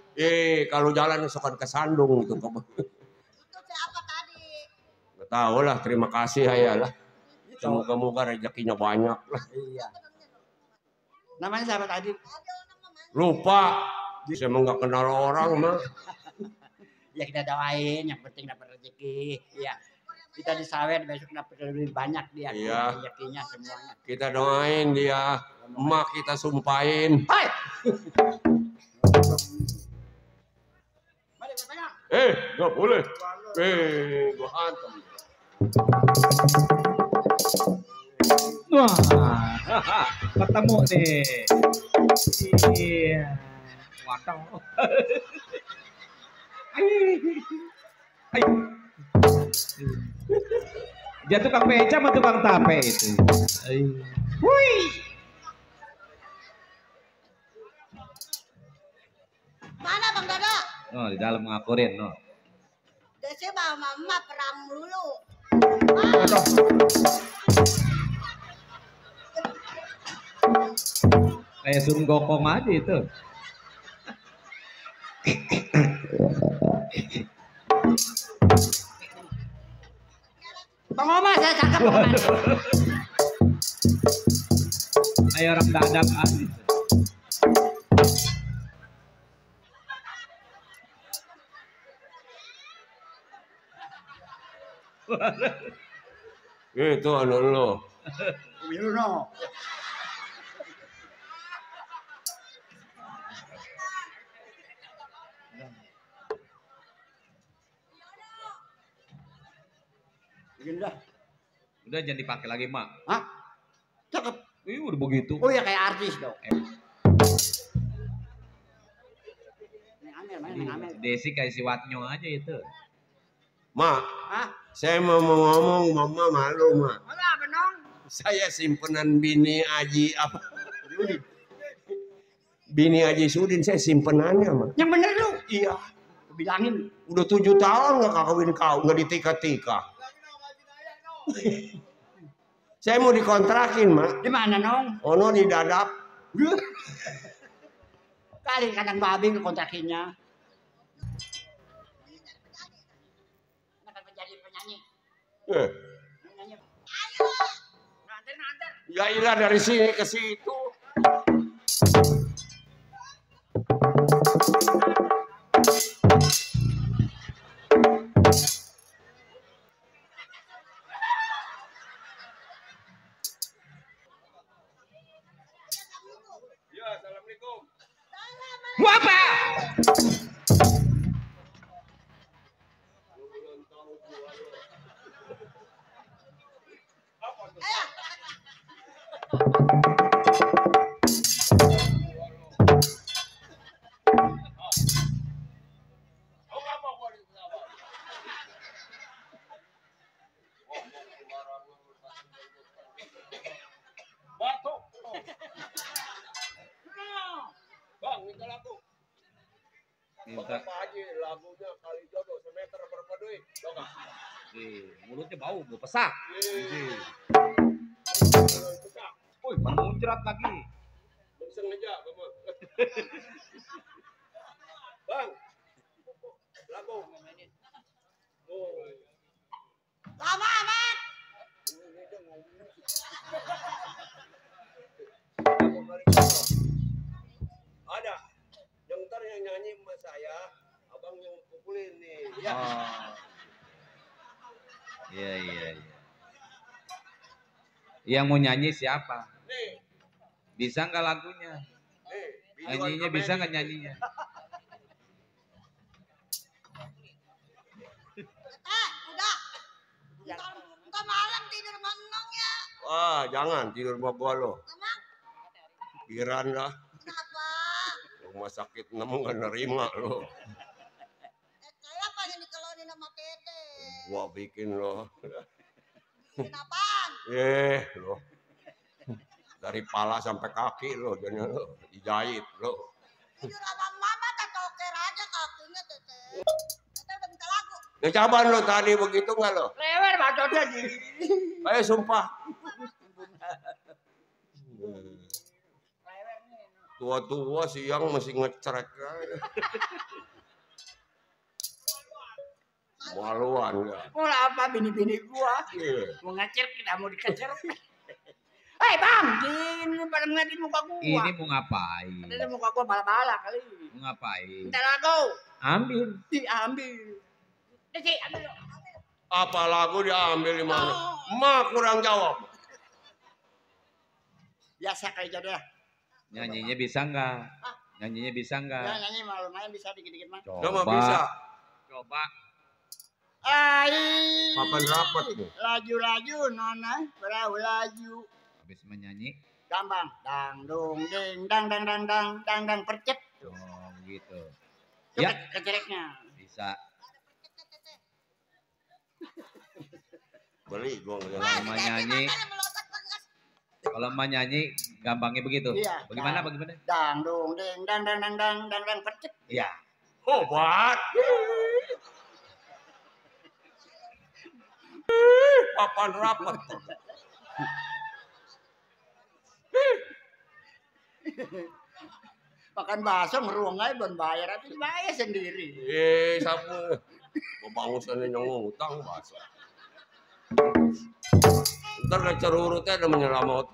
Kalau jalan suka kesandung itu. Itu siapa tadi? Nggak tahu lah, terima kasih ya lah. Semoga-moga rezekinya banyak lah. Iya. Namanya siapa tadi? Lupa. Saya emang nggak kenal orang mah. Ya kita doain, yang penting dapat rezeki. Iya. Kita disawet besok dapat lebih banyak dia. Iya. Rezekinya semuanya. Kita doain dia. Emak kita sumpahin. Hai. Mari Bapak pegang. Nggak boleh. Gua hantam. Wah, ketemu nih. Iya. Waduh. Ayo. Dia tukang beca sama tukang tape itu. Wih. Mana Bang Dodo? Oh, di dalam ngakurin, no. Desi sama Mama perang dulu. Aduh. Kayak Sun Gokong aja itu. Bang Oma, saya cakep Bang Oma. Kayak orang dadap aja. Itu anu lo. Wiluno. Udah. Udah jangan dipakai lagi, Mak. Hah? Cakep. Ih, udah begitu. Oh ya kayak artis dong. Amel. Desi kayak si Watnyo aja itu. Mak, Hah? saya mau ngomong, mama malu, Mak. Malu apa dong? Saya simpenan bini Aji apa? Bini Aji Sudin saya simpenannya, Mak. Yang bener lu. Iya. Bilangin. Udah 7 tahun nggak kawin kau, nggak ditika-tika. Saya mau dikontrakin, Mak. Di mana nong? Ono di dadap. Kali kandang babi kontrakinya. Akan menjadi penyanyi. Eh, Penyanyi. Nanti. ya ilah dari sini ke situ. Ya, assalamualaikum. Mau apa? Bang, minta lagu. Minta. Pak Haji, lagunya kali jodoh semeter berapa duit? Tahu nggak? Mulutnya bau pesak. Woi, mana muncrat lagi. Sengaja, kamu. Bang, lagu. Oh. Lama amat. Ada. Yang ntar yang nyanyi sama saya, abang yang pukulin nih. Ya. Oh. Iya. Yang mau nyanyi siapa? Nih, Bisa nggak lagunya? nih. Nyanyinya bisa nggak nyanyinya? Udah. Entar malam tidur meneng ya. Wah, jangan tidur sama gua lo. Emang Pikiran lah. kenapa? Rumah sakit nemu nggak nerima lo. Saya pengen dikelonin sama Tete. Gua bikin lo. Bikin apaan? Lo. Dari pala sampai kaki lo, jadinya lo dijahit lo. Tidur sama mama tak toker aja kakinya Tete. Tete udah minta lagu. Ya caban lo tadi begitu nggak lo? Lewer bacotnya di. Ayo sumpah. Tua-tua siang masih ngecerek aja. Maluan ya. Mau apa bini-bini gua? Iya. Mau ngecer kita mau dikecer. Hei bang, gini pada ngeliatin muka gua. Ini mau ngapain? Ada muka gua bala-bala kali. Mau ngapain? Minta lagu. Ambil. Diambil. Desi, ambil. Apa lagu diambil di mana? Ma kurang jawab. Biasa kayak jadi ya. Nyanyinya bisa nggak? Nyanyinya bisa nggak? Ya nyanyi mah lumayan bisa dikit-dikit mah. Coba bisa. Coba. Ai. Papan rapat nih. Laju-laju nona, perahu laju. Habis menyanyi. Gampang. Dang dong ding dang dang dang dang dang dang percet. Oh, gitu. Itu Ya. kecereknya. Bisa. Beli gua nggak Kalau mau nyanyi, kalau mau nyanyi gampangnya begitu. Iya. Bagaimana? Bagaimana? Dang dong ding dang dang dang dang dang dang percet. Iya. obat. Papan rapat. Makan bakso ngeruang aja belum bayar, tapi bayar sendiri. Sapu. Pembangunan yang ngutang bahasa. Ntar kacar urutnya ada menyelamat.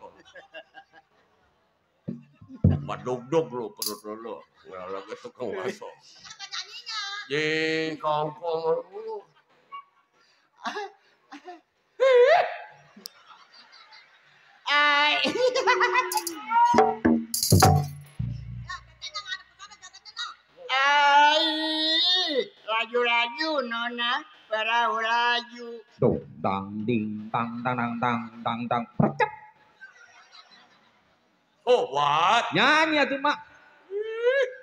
Baduk-duk lu perut lu. Nggak lagi tukang bakso. Apa nyanyinya? Ye, kongkong lu. Ai. Ai. Laju-laju nona, perahu laju. Dong dang ding tang tang tang tang tang tang. Percep. Oh, what? Nyanyi atuh mak.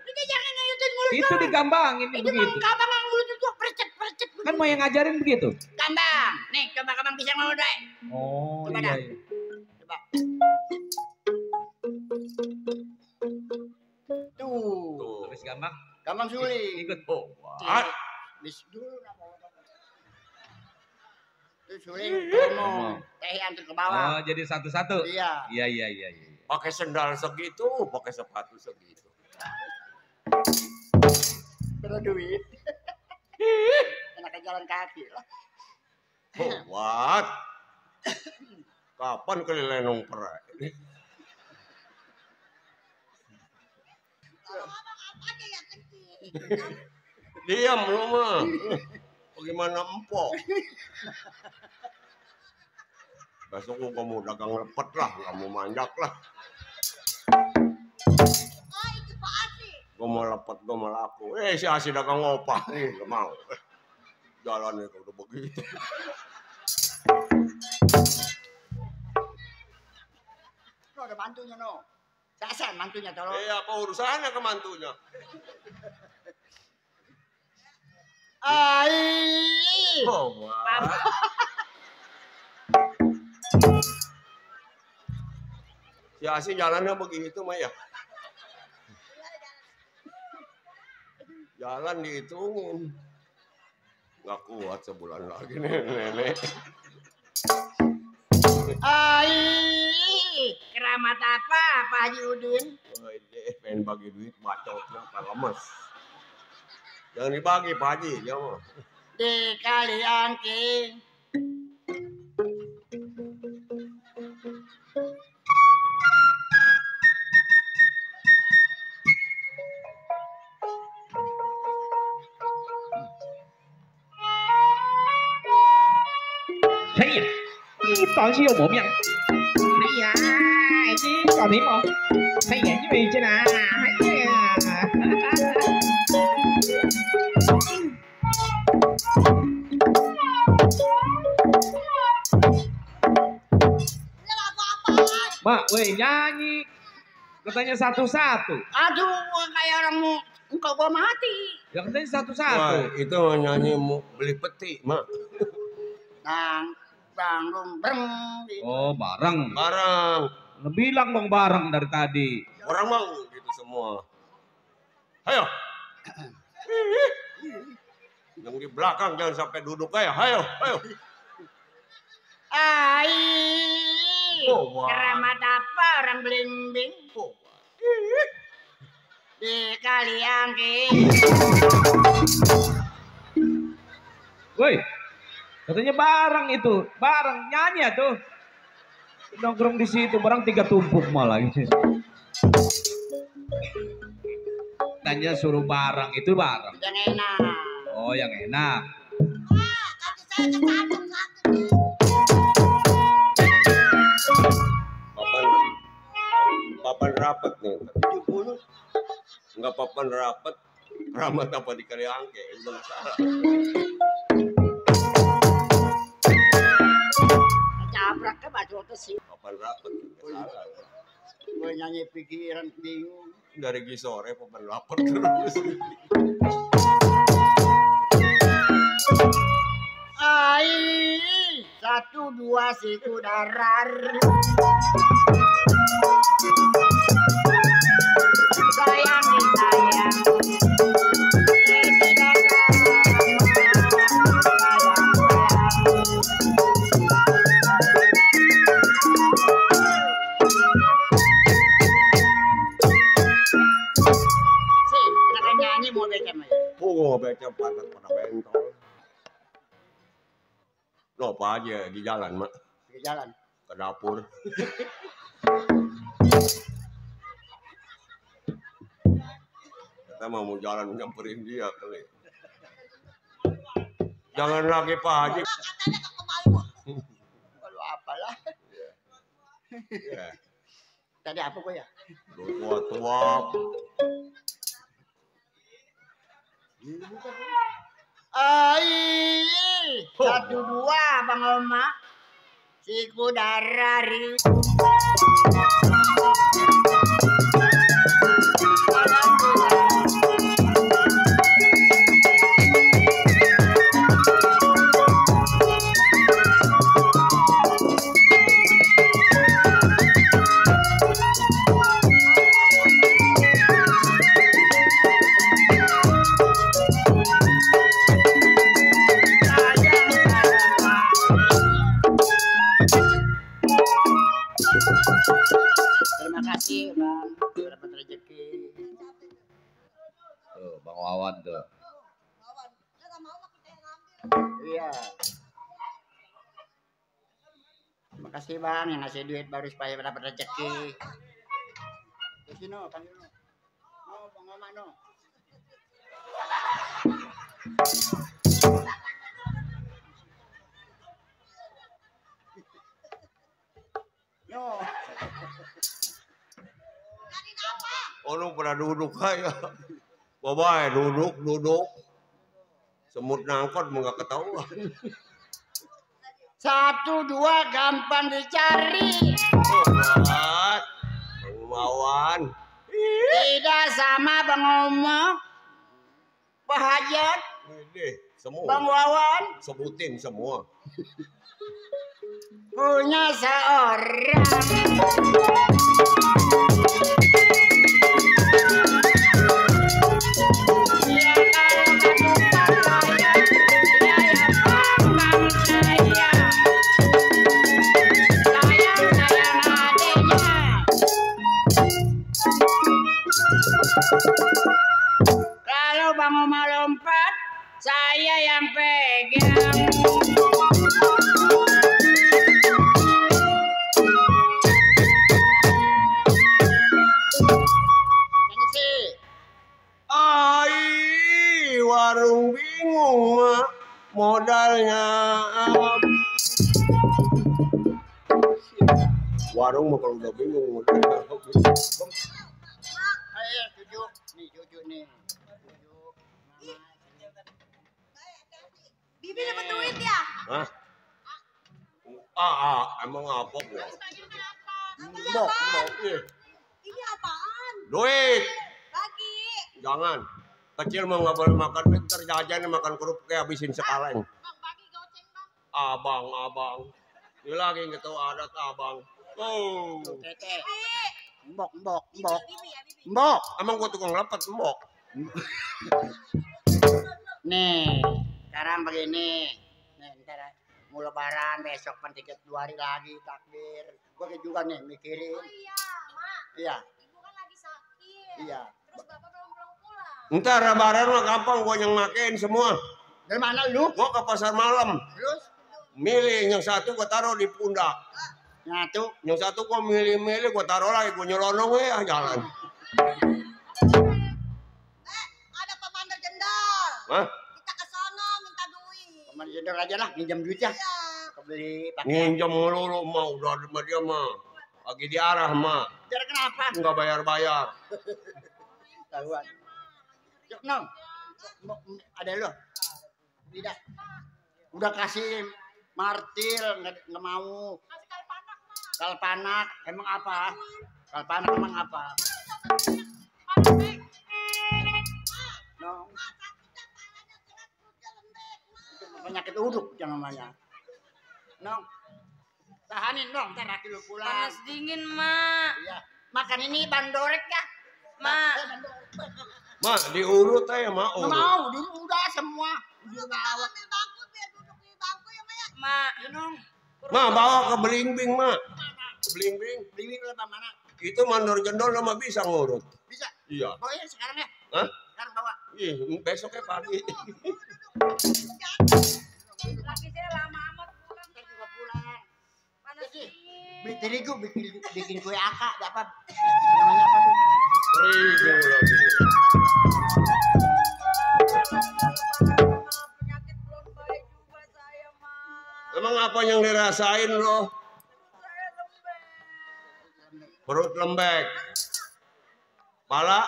Ini jangan ngayutin mulut. Itu digambangin Itu begitu. mah kabang mulut itu percet. Kan mau yang ngajarin begitu. Gambang. Nih, coba kabang bisa ngomong deh. Oh Coba iya. dah. Iya. Coba. Tuh. Terus gampang. Gampang sulit. Ikut. Oh, what? Bis dulu. Itu sulit ngomong. Teh antar ke bawah. Oh jadi satu-satu. Iya. Iya. Pakai sendal segitu, pakai sepatu segitu. Terus duit. Enak jalan kaki lah. Oh, what? Kapan kali lenong perai? Diam lu mah. Bagaimana empok? Besok kamu dagang lepet lah, kamu manjak lah. Gue mau lepet, gue mau laku. Si Asi dagang opah nih, gak mau. Jalannya udah begitu. No, ada mantunya no. Sasan mantunya tolong. Apa urusannya ke mantunya? Ai. Oh, wah. Si Asi jalannya begitu mah ya. Jalan dihitungin. Nggak kuat sebulan lagi nih nenek. Ai. Keramat apa Pak Haji Udin? Wah, ini pengen bagi duit bacotnya tak lemes. Jangan dibagi Pak Haji, jangan. Dikali angking. Thấy à? Toàn siêu bộ miệng. Thấy à? Chứ còn thấy không? Thấy vậy chứ gì chứ nè. Thấy à? Mak, weh nyanyi. Katanya satu-satu. Aduh, kayak orang mau engkau gua mati. Ya katanya Wah, satu-satu. itu nyanyi mau beli peti, Mak. Nang, bang, breng. Oh, bareng. Barang. Lu bilang dong bareng dari tadi. Orang mau gitu semua. Ayo. Yang di belakang jangan sampai duduk aja. Ayo. Ai. Oh, wah. Keramat apa orang belimbing? Oh, Dikali angking. Woi, katanya bareng itu, bareng nyanyi ya tuh. Nongkrong di situ barang 3 tumpuk malah gitu. Tanya suruh bareng itu bareng. Yang enak. Oh yang enak. papan rapat nih. 70. Enggak papan rapat. Ramat apa di Kaliangke? Udah salah. Cabrak ke baju sih. Papan rapat. Salah. Gue nyanyi pikiran bingung. Dari sore papan rapat terus. Ai, 1 2 siku darar. Sayang nih sayang. Si, kita nyanyi mau becam ya. Oh, baca panas pada bentol. Lo apa aja di jalan, Mak? Di jalan. Ke dapur. Kita mau jalan nyamperin dia kali. Jangan lagi Pak Haji. Katanya ke kemaluan. Kalau apalah. Ya. Tadi apa kok ya? Tua-tua. Ai, 1-2 Bang Oma. Si Kudarari. Terima kasih Bang, dapat rezeki. Tuh, Bang Wawan tuh. Iya. Terima kasih Bang yang ngasih duit baru supaya dapat rezeki. Di sini panggil no. No, Bang Oma no. No. Orang pernah duduk aja. Bapak duduk. Semut nangkot mau nggak ketahuan. 1-2 gampang dicari. Bang Wawan. Tidak sama Bang Oma. Pak Hajat, Ini semua. Bang Wawan Sebutin semua. punya seorang. Dia kalau ketupat saya, dia yang bambang saya. Sayang adiknya. Kalau Bang Oma lompat, saya yang pegang. Nyanyi sih. Ai, warung bingung mak. Modalnya apa? Warung mah kalau udah bingung modalnya apa? Ayo, cucu. Nih, cucu nih. Cucu. Bibi dapat duit ya? Hah? Emang apa gua? Mbok. Ih, Ini apaan? duit, Lagi. jangan. Kecil mah nggak boleh makan duit, ntar jajan makan kerupuk kayak habisin sekaleng. Bang bagi goceng bang. Abang. Ini lagi gitu adat abang. Oh, Tete. Bibi. Mbok. Bibi ya bibi. Mbok. emang gua tukang lepet mbok. Nih, sekarang begini. Nih, ntar mau lebaran besok kan 2 hari lagi takbir. Gua juga nih mikirin. Oh iya, Mak. Iya, Ibu kan lagi sakit. iya. Terus Bapak belum pulang. Ntar lebaran mah gampang gua yang makein semua. Dari mana lu? Gua ke pasar malam, Terus milih yang satu gua taruh di pundak. nyatu. Yang satu gua milih gua taruh lagi, gua nyelonong ya jalan. Ada Pak Mandor Jendol. Hah? Kita ke sono minta duit. Teman jendol aja lah, minjam duit ya. Iya. Kebeli pakai. Nginjem melulu mah udah sama dia mah. Lagi diarah mah, Biar kenapa? nggak bayar-bayar. Tahuan. Yuk, Nong. Ada lu? Tidak. Udah kasih martil, nggak mau. Kalpanak, emang apa? Kalpanak emang apa? Nong. Penyakit uduk yang namanya. Nong. Tahanin dong, ntar laki lu pulang. Panas dingin, Mak. Iya. Makan ini bandorek ya? Mak. Mak diurut aja mak. Nggak mau, dulu udah semua. Udah bawa. Ambil bangku biar duduk di bangku ya Maya. Mak. Ya, Nong. Mak bawa ke Belimbing mak. Ke Belimbing. Beli lebar mana? Itu mandor jendol mah bisa ngurut. Bisa. Iya. Bawa ya sekarang ya. Hah? Sekarang bawa. Ih, besoknya pagi. Laki saya lama amat pulang. Ntar juga pulang. Panas Jadi, dingin. beli terigu, bikin kue akak, apa? Namanya apa tuh? Terigu lagi. Penyakit belum baik juga saya, Mak. Emang apa yang dirasain lo? Perut lembek. Pala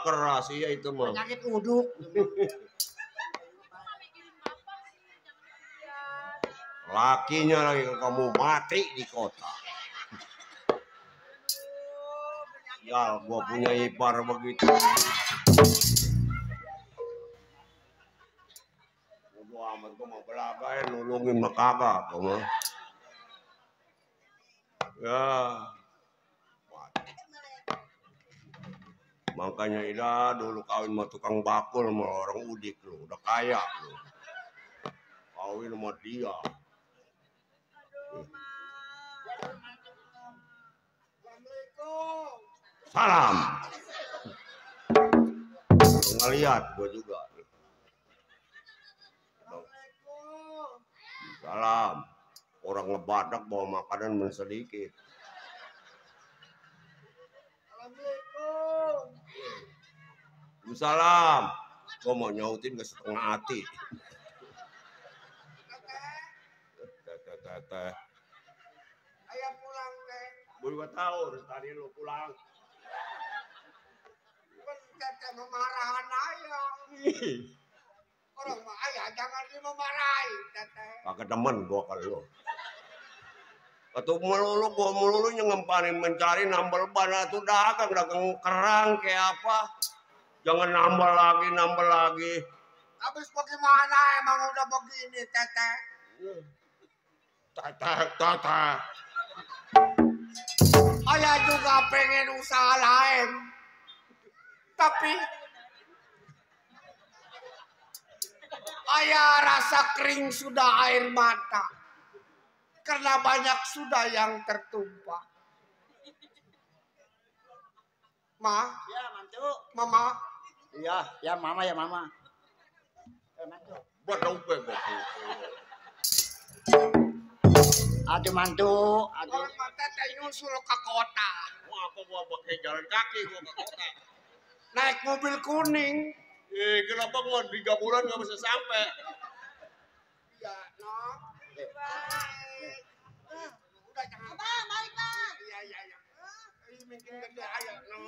keras, iya itu mah. Penyakit uduk. Lakinya lagi kamu mati di kota. Ya, gua punya ipar begitu. Bodo amat gua mau belagain nulungin mah kagak gua mah. Ya. Makanya Ida dulu kawin sama tukang bakul sama orang udik lu, udah kaya lu. Kawin sama dia. Salam. Ngeliat gua juga. Salam. Orang ngebadak bawa makanan men sedikit. Salam. Gua mau nyautin ke setengah hati. Teteh. Ayah pulang teh. Gue juga tahu tadi lu pulang. Kan teteh memarahan ayah. Orang mah ayah jangan dimarahi teteh. Kagak demen gua kalau lu. Ketemu gua melulu ngempanin mencari nambal ban tuh dagang kerang kayak apa. Jangan nambah lagi. Habis bagaimana emang udah begini teteh? Teteh. Ayah juga pengen usaha lain. Tapi ayah rasa kering sudah air mata. Karena banyak sudah yang tertumpah. Ma? Ya, mantu. Mama? Ya, mama. Mantu. Buat dompet. Aduh, mantu. Aduh. Orang mata teh nyusul ke kota. Wah, apa gua pakai jalan kaki gua ke kota. Naik mobil kuning. Kenapa gua 3 bulan gak bisa sampai? Ya, no. Udah jangan. Bang, balik bang. Iya. Ini mungkin gede ayo, no.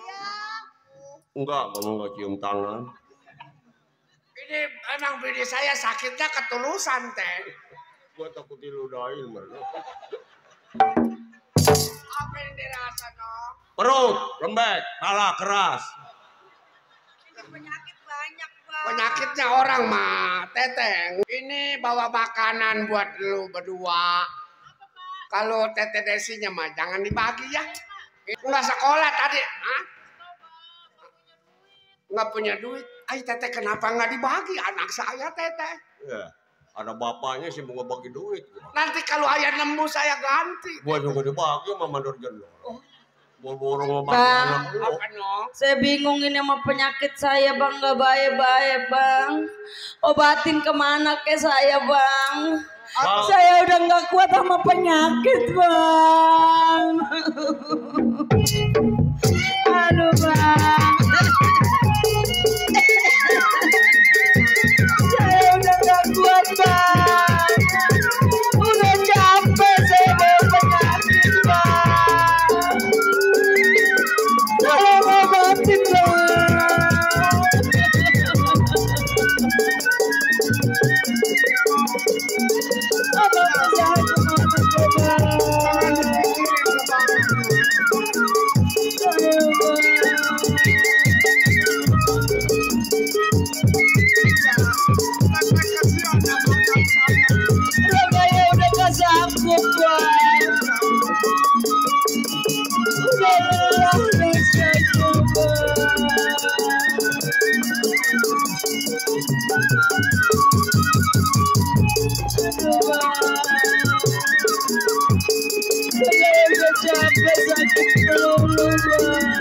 Enggak, kamu gak cium tangan. Ini emang bini saya sakitnya ketulusan teh. Gua takut diludahin malu. Apa yang dirasa, no? Perut lembek, kepala keras. Penyakit banyak, Bang. Penyakitnya orang mah, Teteng. Ini bawa makanan buat lu berdua. Kalau Teteh Desinya mah jangan dibagi ya. Enggak sekolah tadi, hah? Enggak punya duit. Ay Teteh kenapa enggak dibagi anak saya Teteh? Ya, ada bapaknya sih mau bagi duit. Nanti kalau ayah nembus saya ganti. Gua juga dibagi sama mandor jendol. Boro-boro ngebagi Bang. anak lu. Apa no? Saya bingung ini sama penyakit saya, Bang. Gak baik-baik, Bang. Obatin kemana ke saya, Bang? Bang. Saya udah gak kuat sama penyakit, Bang. Aduh, Bang. Saya udah gak kuat, Bang. Udah capek saya bawa penyakit, Bang. Tolong obatin, Bang. Abang saya kemana, Bang? Ayo, Bang. Saya udah gak sanggup, Bang. Udah lelah rasanya, Bang. Saya udah capek sakit melulu, Bang.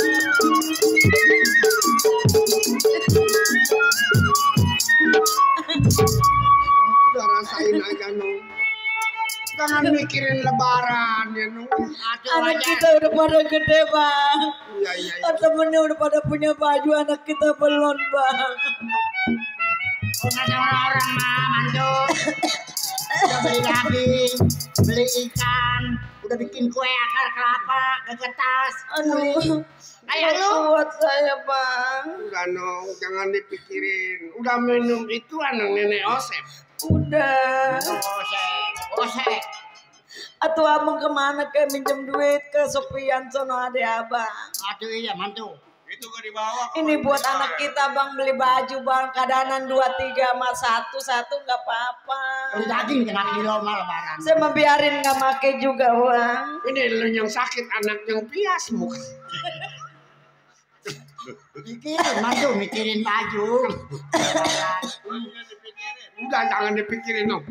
Udah rasain aja no. Jangan mikirin lebaran ya no. Anak kita udah pada gede, Bang. Iya. Temennya udah pada punya baju, anak kita belum, Bang. Ada orang-orang mah mantu. Udah beli daging, beli ikan, udah bikin kue akar kelapa, gegetas. Aduh. Ayo lu. Buat saya bang. Udah nong, jangan dipikirin. Udah minum itu anak nenek Osep. Udah. Osek. Atuh abang kemana ke minjem duit ke Sopian sono ade abang. Aduh iya mantu. Itu gak dibawa. Ini buat anak kita bang beli baju bang kadanan 2-3 sama satu nggak apa-apa. Beli daging kena kilo mah lebaran. Saya mau biarin nggak make juga bang. Ini lu yang sakit, anak yang pias muka. Mikirin mantu, mikirin baju. Udah jangan dipikirin dong.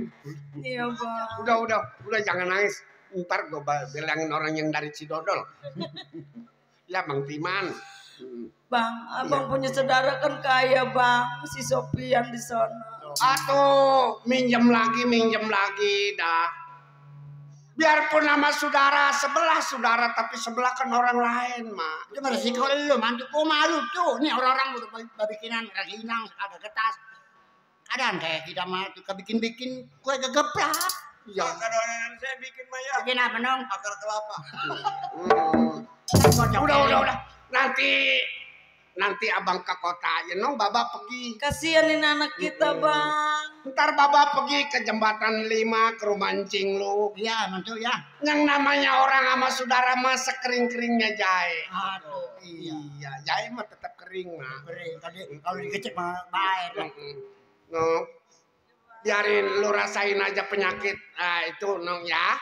Iya bang. Udah jangan nangis. Ntar gue bilangin orang yang dari Cidodol. Ya Bang Timan. Bang, abang punya saudara kan kaya bang, si Sopian di sana. Atau minjem lagi dah. Biarpun nama saudara sebelah saudara, tapi sebelah kan orang lain mak. Itu resiko lu mantu, kok malu tuh. Nih orang-orang udah bikinan raginang, ada getas. Kadang kayak kita mah tuh bikin kue gegeplak. Ya. Kadang saya bikin Maya. Bikin apa nong? Akar kelapa. Udah. Nanti abang ke kota aja nong, baba pergi. Kasianin anak kita bang. Ntar baba pergi ke jembatan 5 ke rumah encing lu. Iya mantu ya. Yang namanya orang sama saudara mah sekering-keringnya jahe. Aduh Iya, jahe mah tetap kering mah. kering. Kalau dikecek mah baik. No, biarin lu rasain aja penyakit itu nong ya.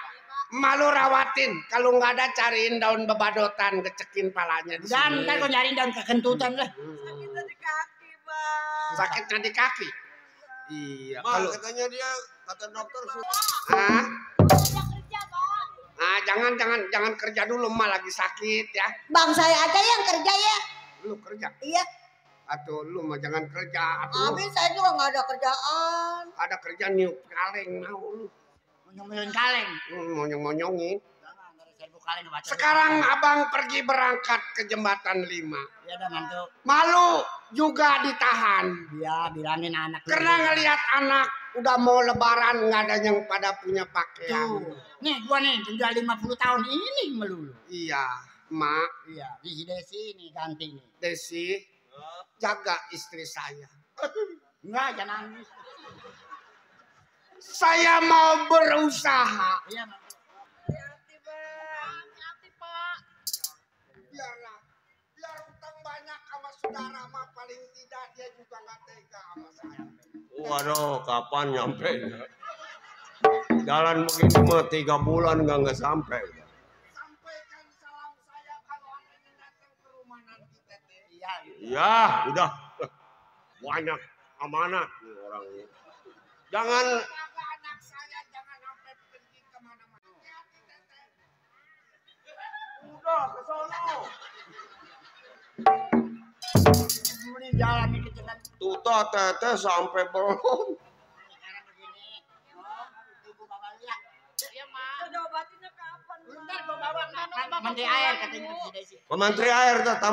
Malu rawatin, kalau nggak ada cariin daun bebadotan, kecekin palanya di Dan ntar kau nyariin daun kekentutan lah. Sakitnya di kaki bang. Sakitnya di kaki. Iya, kalau katanya dia kata dokter jangan kerja dulu mah lagi sakit ya. Bang saya aja yang kerja ya. Lu kerja. Iya. Atau lu mah jangan kerja. Habis saya juga nggak ada kerjaan. Ada kerja niup kaleng mau lu. Nyomilin kaleng. Monyong-monyongin. Jangan dari serbu kaleng baca. Sekarang abang pergi berangkat ke jembatan 5. Ya udah mantu. Malu juga ditahan. Dia bilangin anak. Karena ngelihat anak udah mau lebaran nggak ada yang pada punya pakaian. Tuh. Nih gua nih tinggal 50 tahun ini melulu. Iya, Mak. Iya, di si Desi nih ganti nih. Desi, jaga istri saya. Enggak, jangan nangis. Saya mau berusaha. Iya, mantu. Hati-hati bang. Hati pak. Biar utang banyak sama saudara mah paling tidak dia juga nggak tega sama saya. waduh, kapan nyampe? Jalan begini mah 3 bulan nggak sampai. Sampaikan salam saya kalau anaknya datang ke rumah nanti teteh. Iya. Ya, udah. Banyak amanat nih orang ini. Jangan Jaga anak saya jangan sampai pergi kemana-mana. Hati-hati teteh. udah ke sono. Ini jalan ini kita. Tuta teteh sampai belum. Sekarang begini. Oh, ibu bawa lihat. Iya mak. Udah obatinnya kapan bang? Bentar gua bawa menteri air katanya ke si Desi. Menteri air tetap.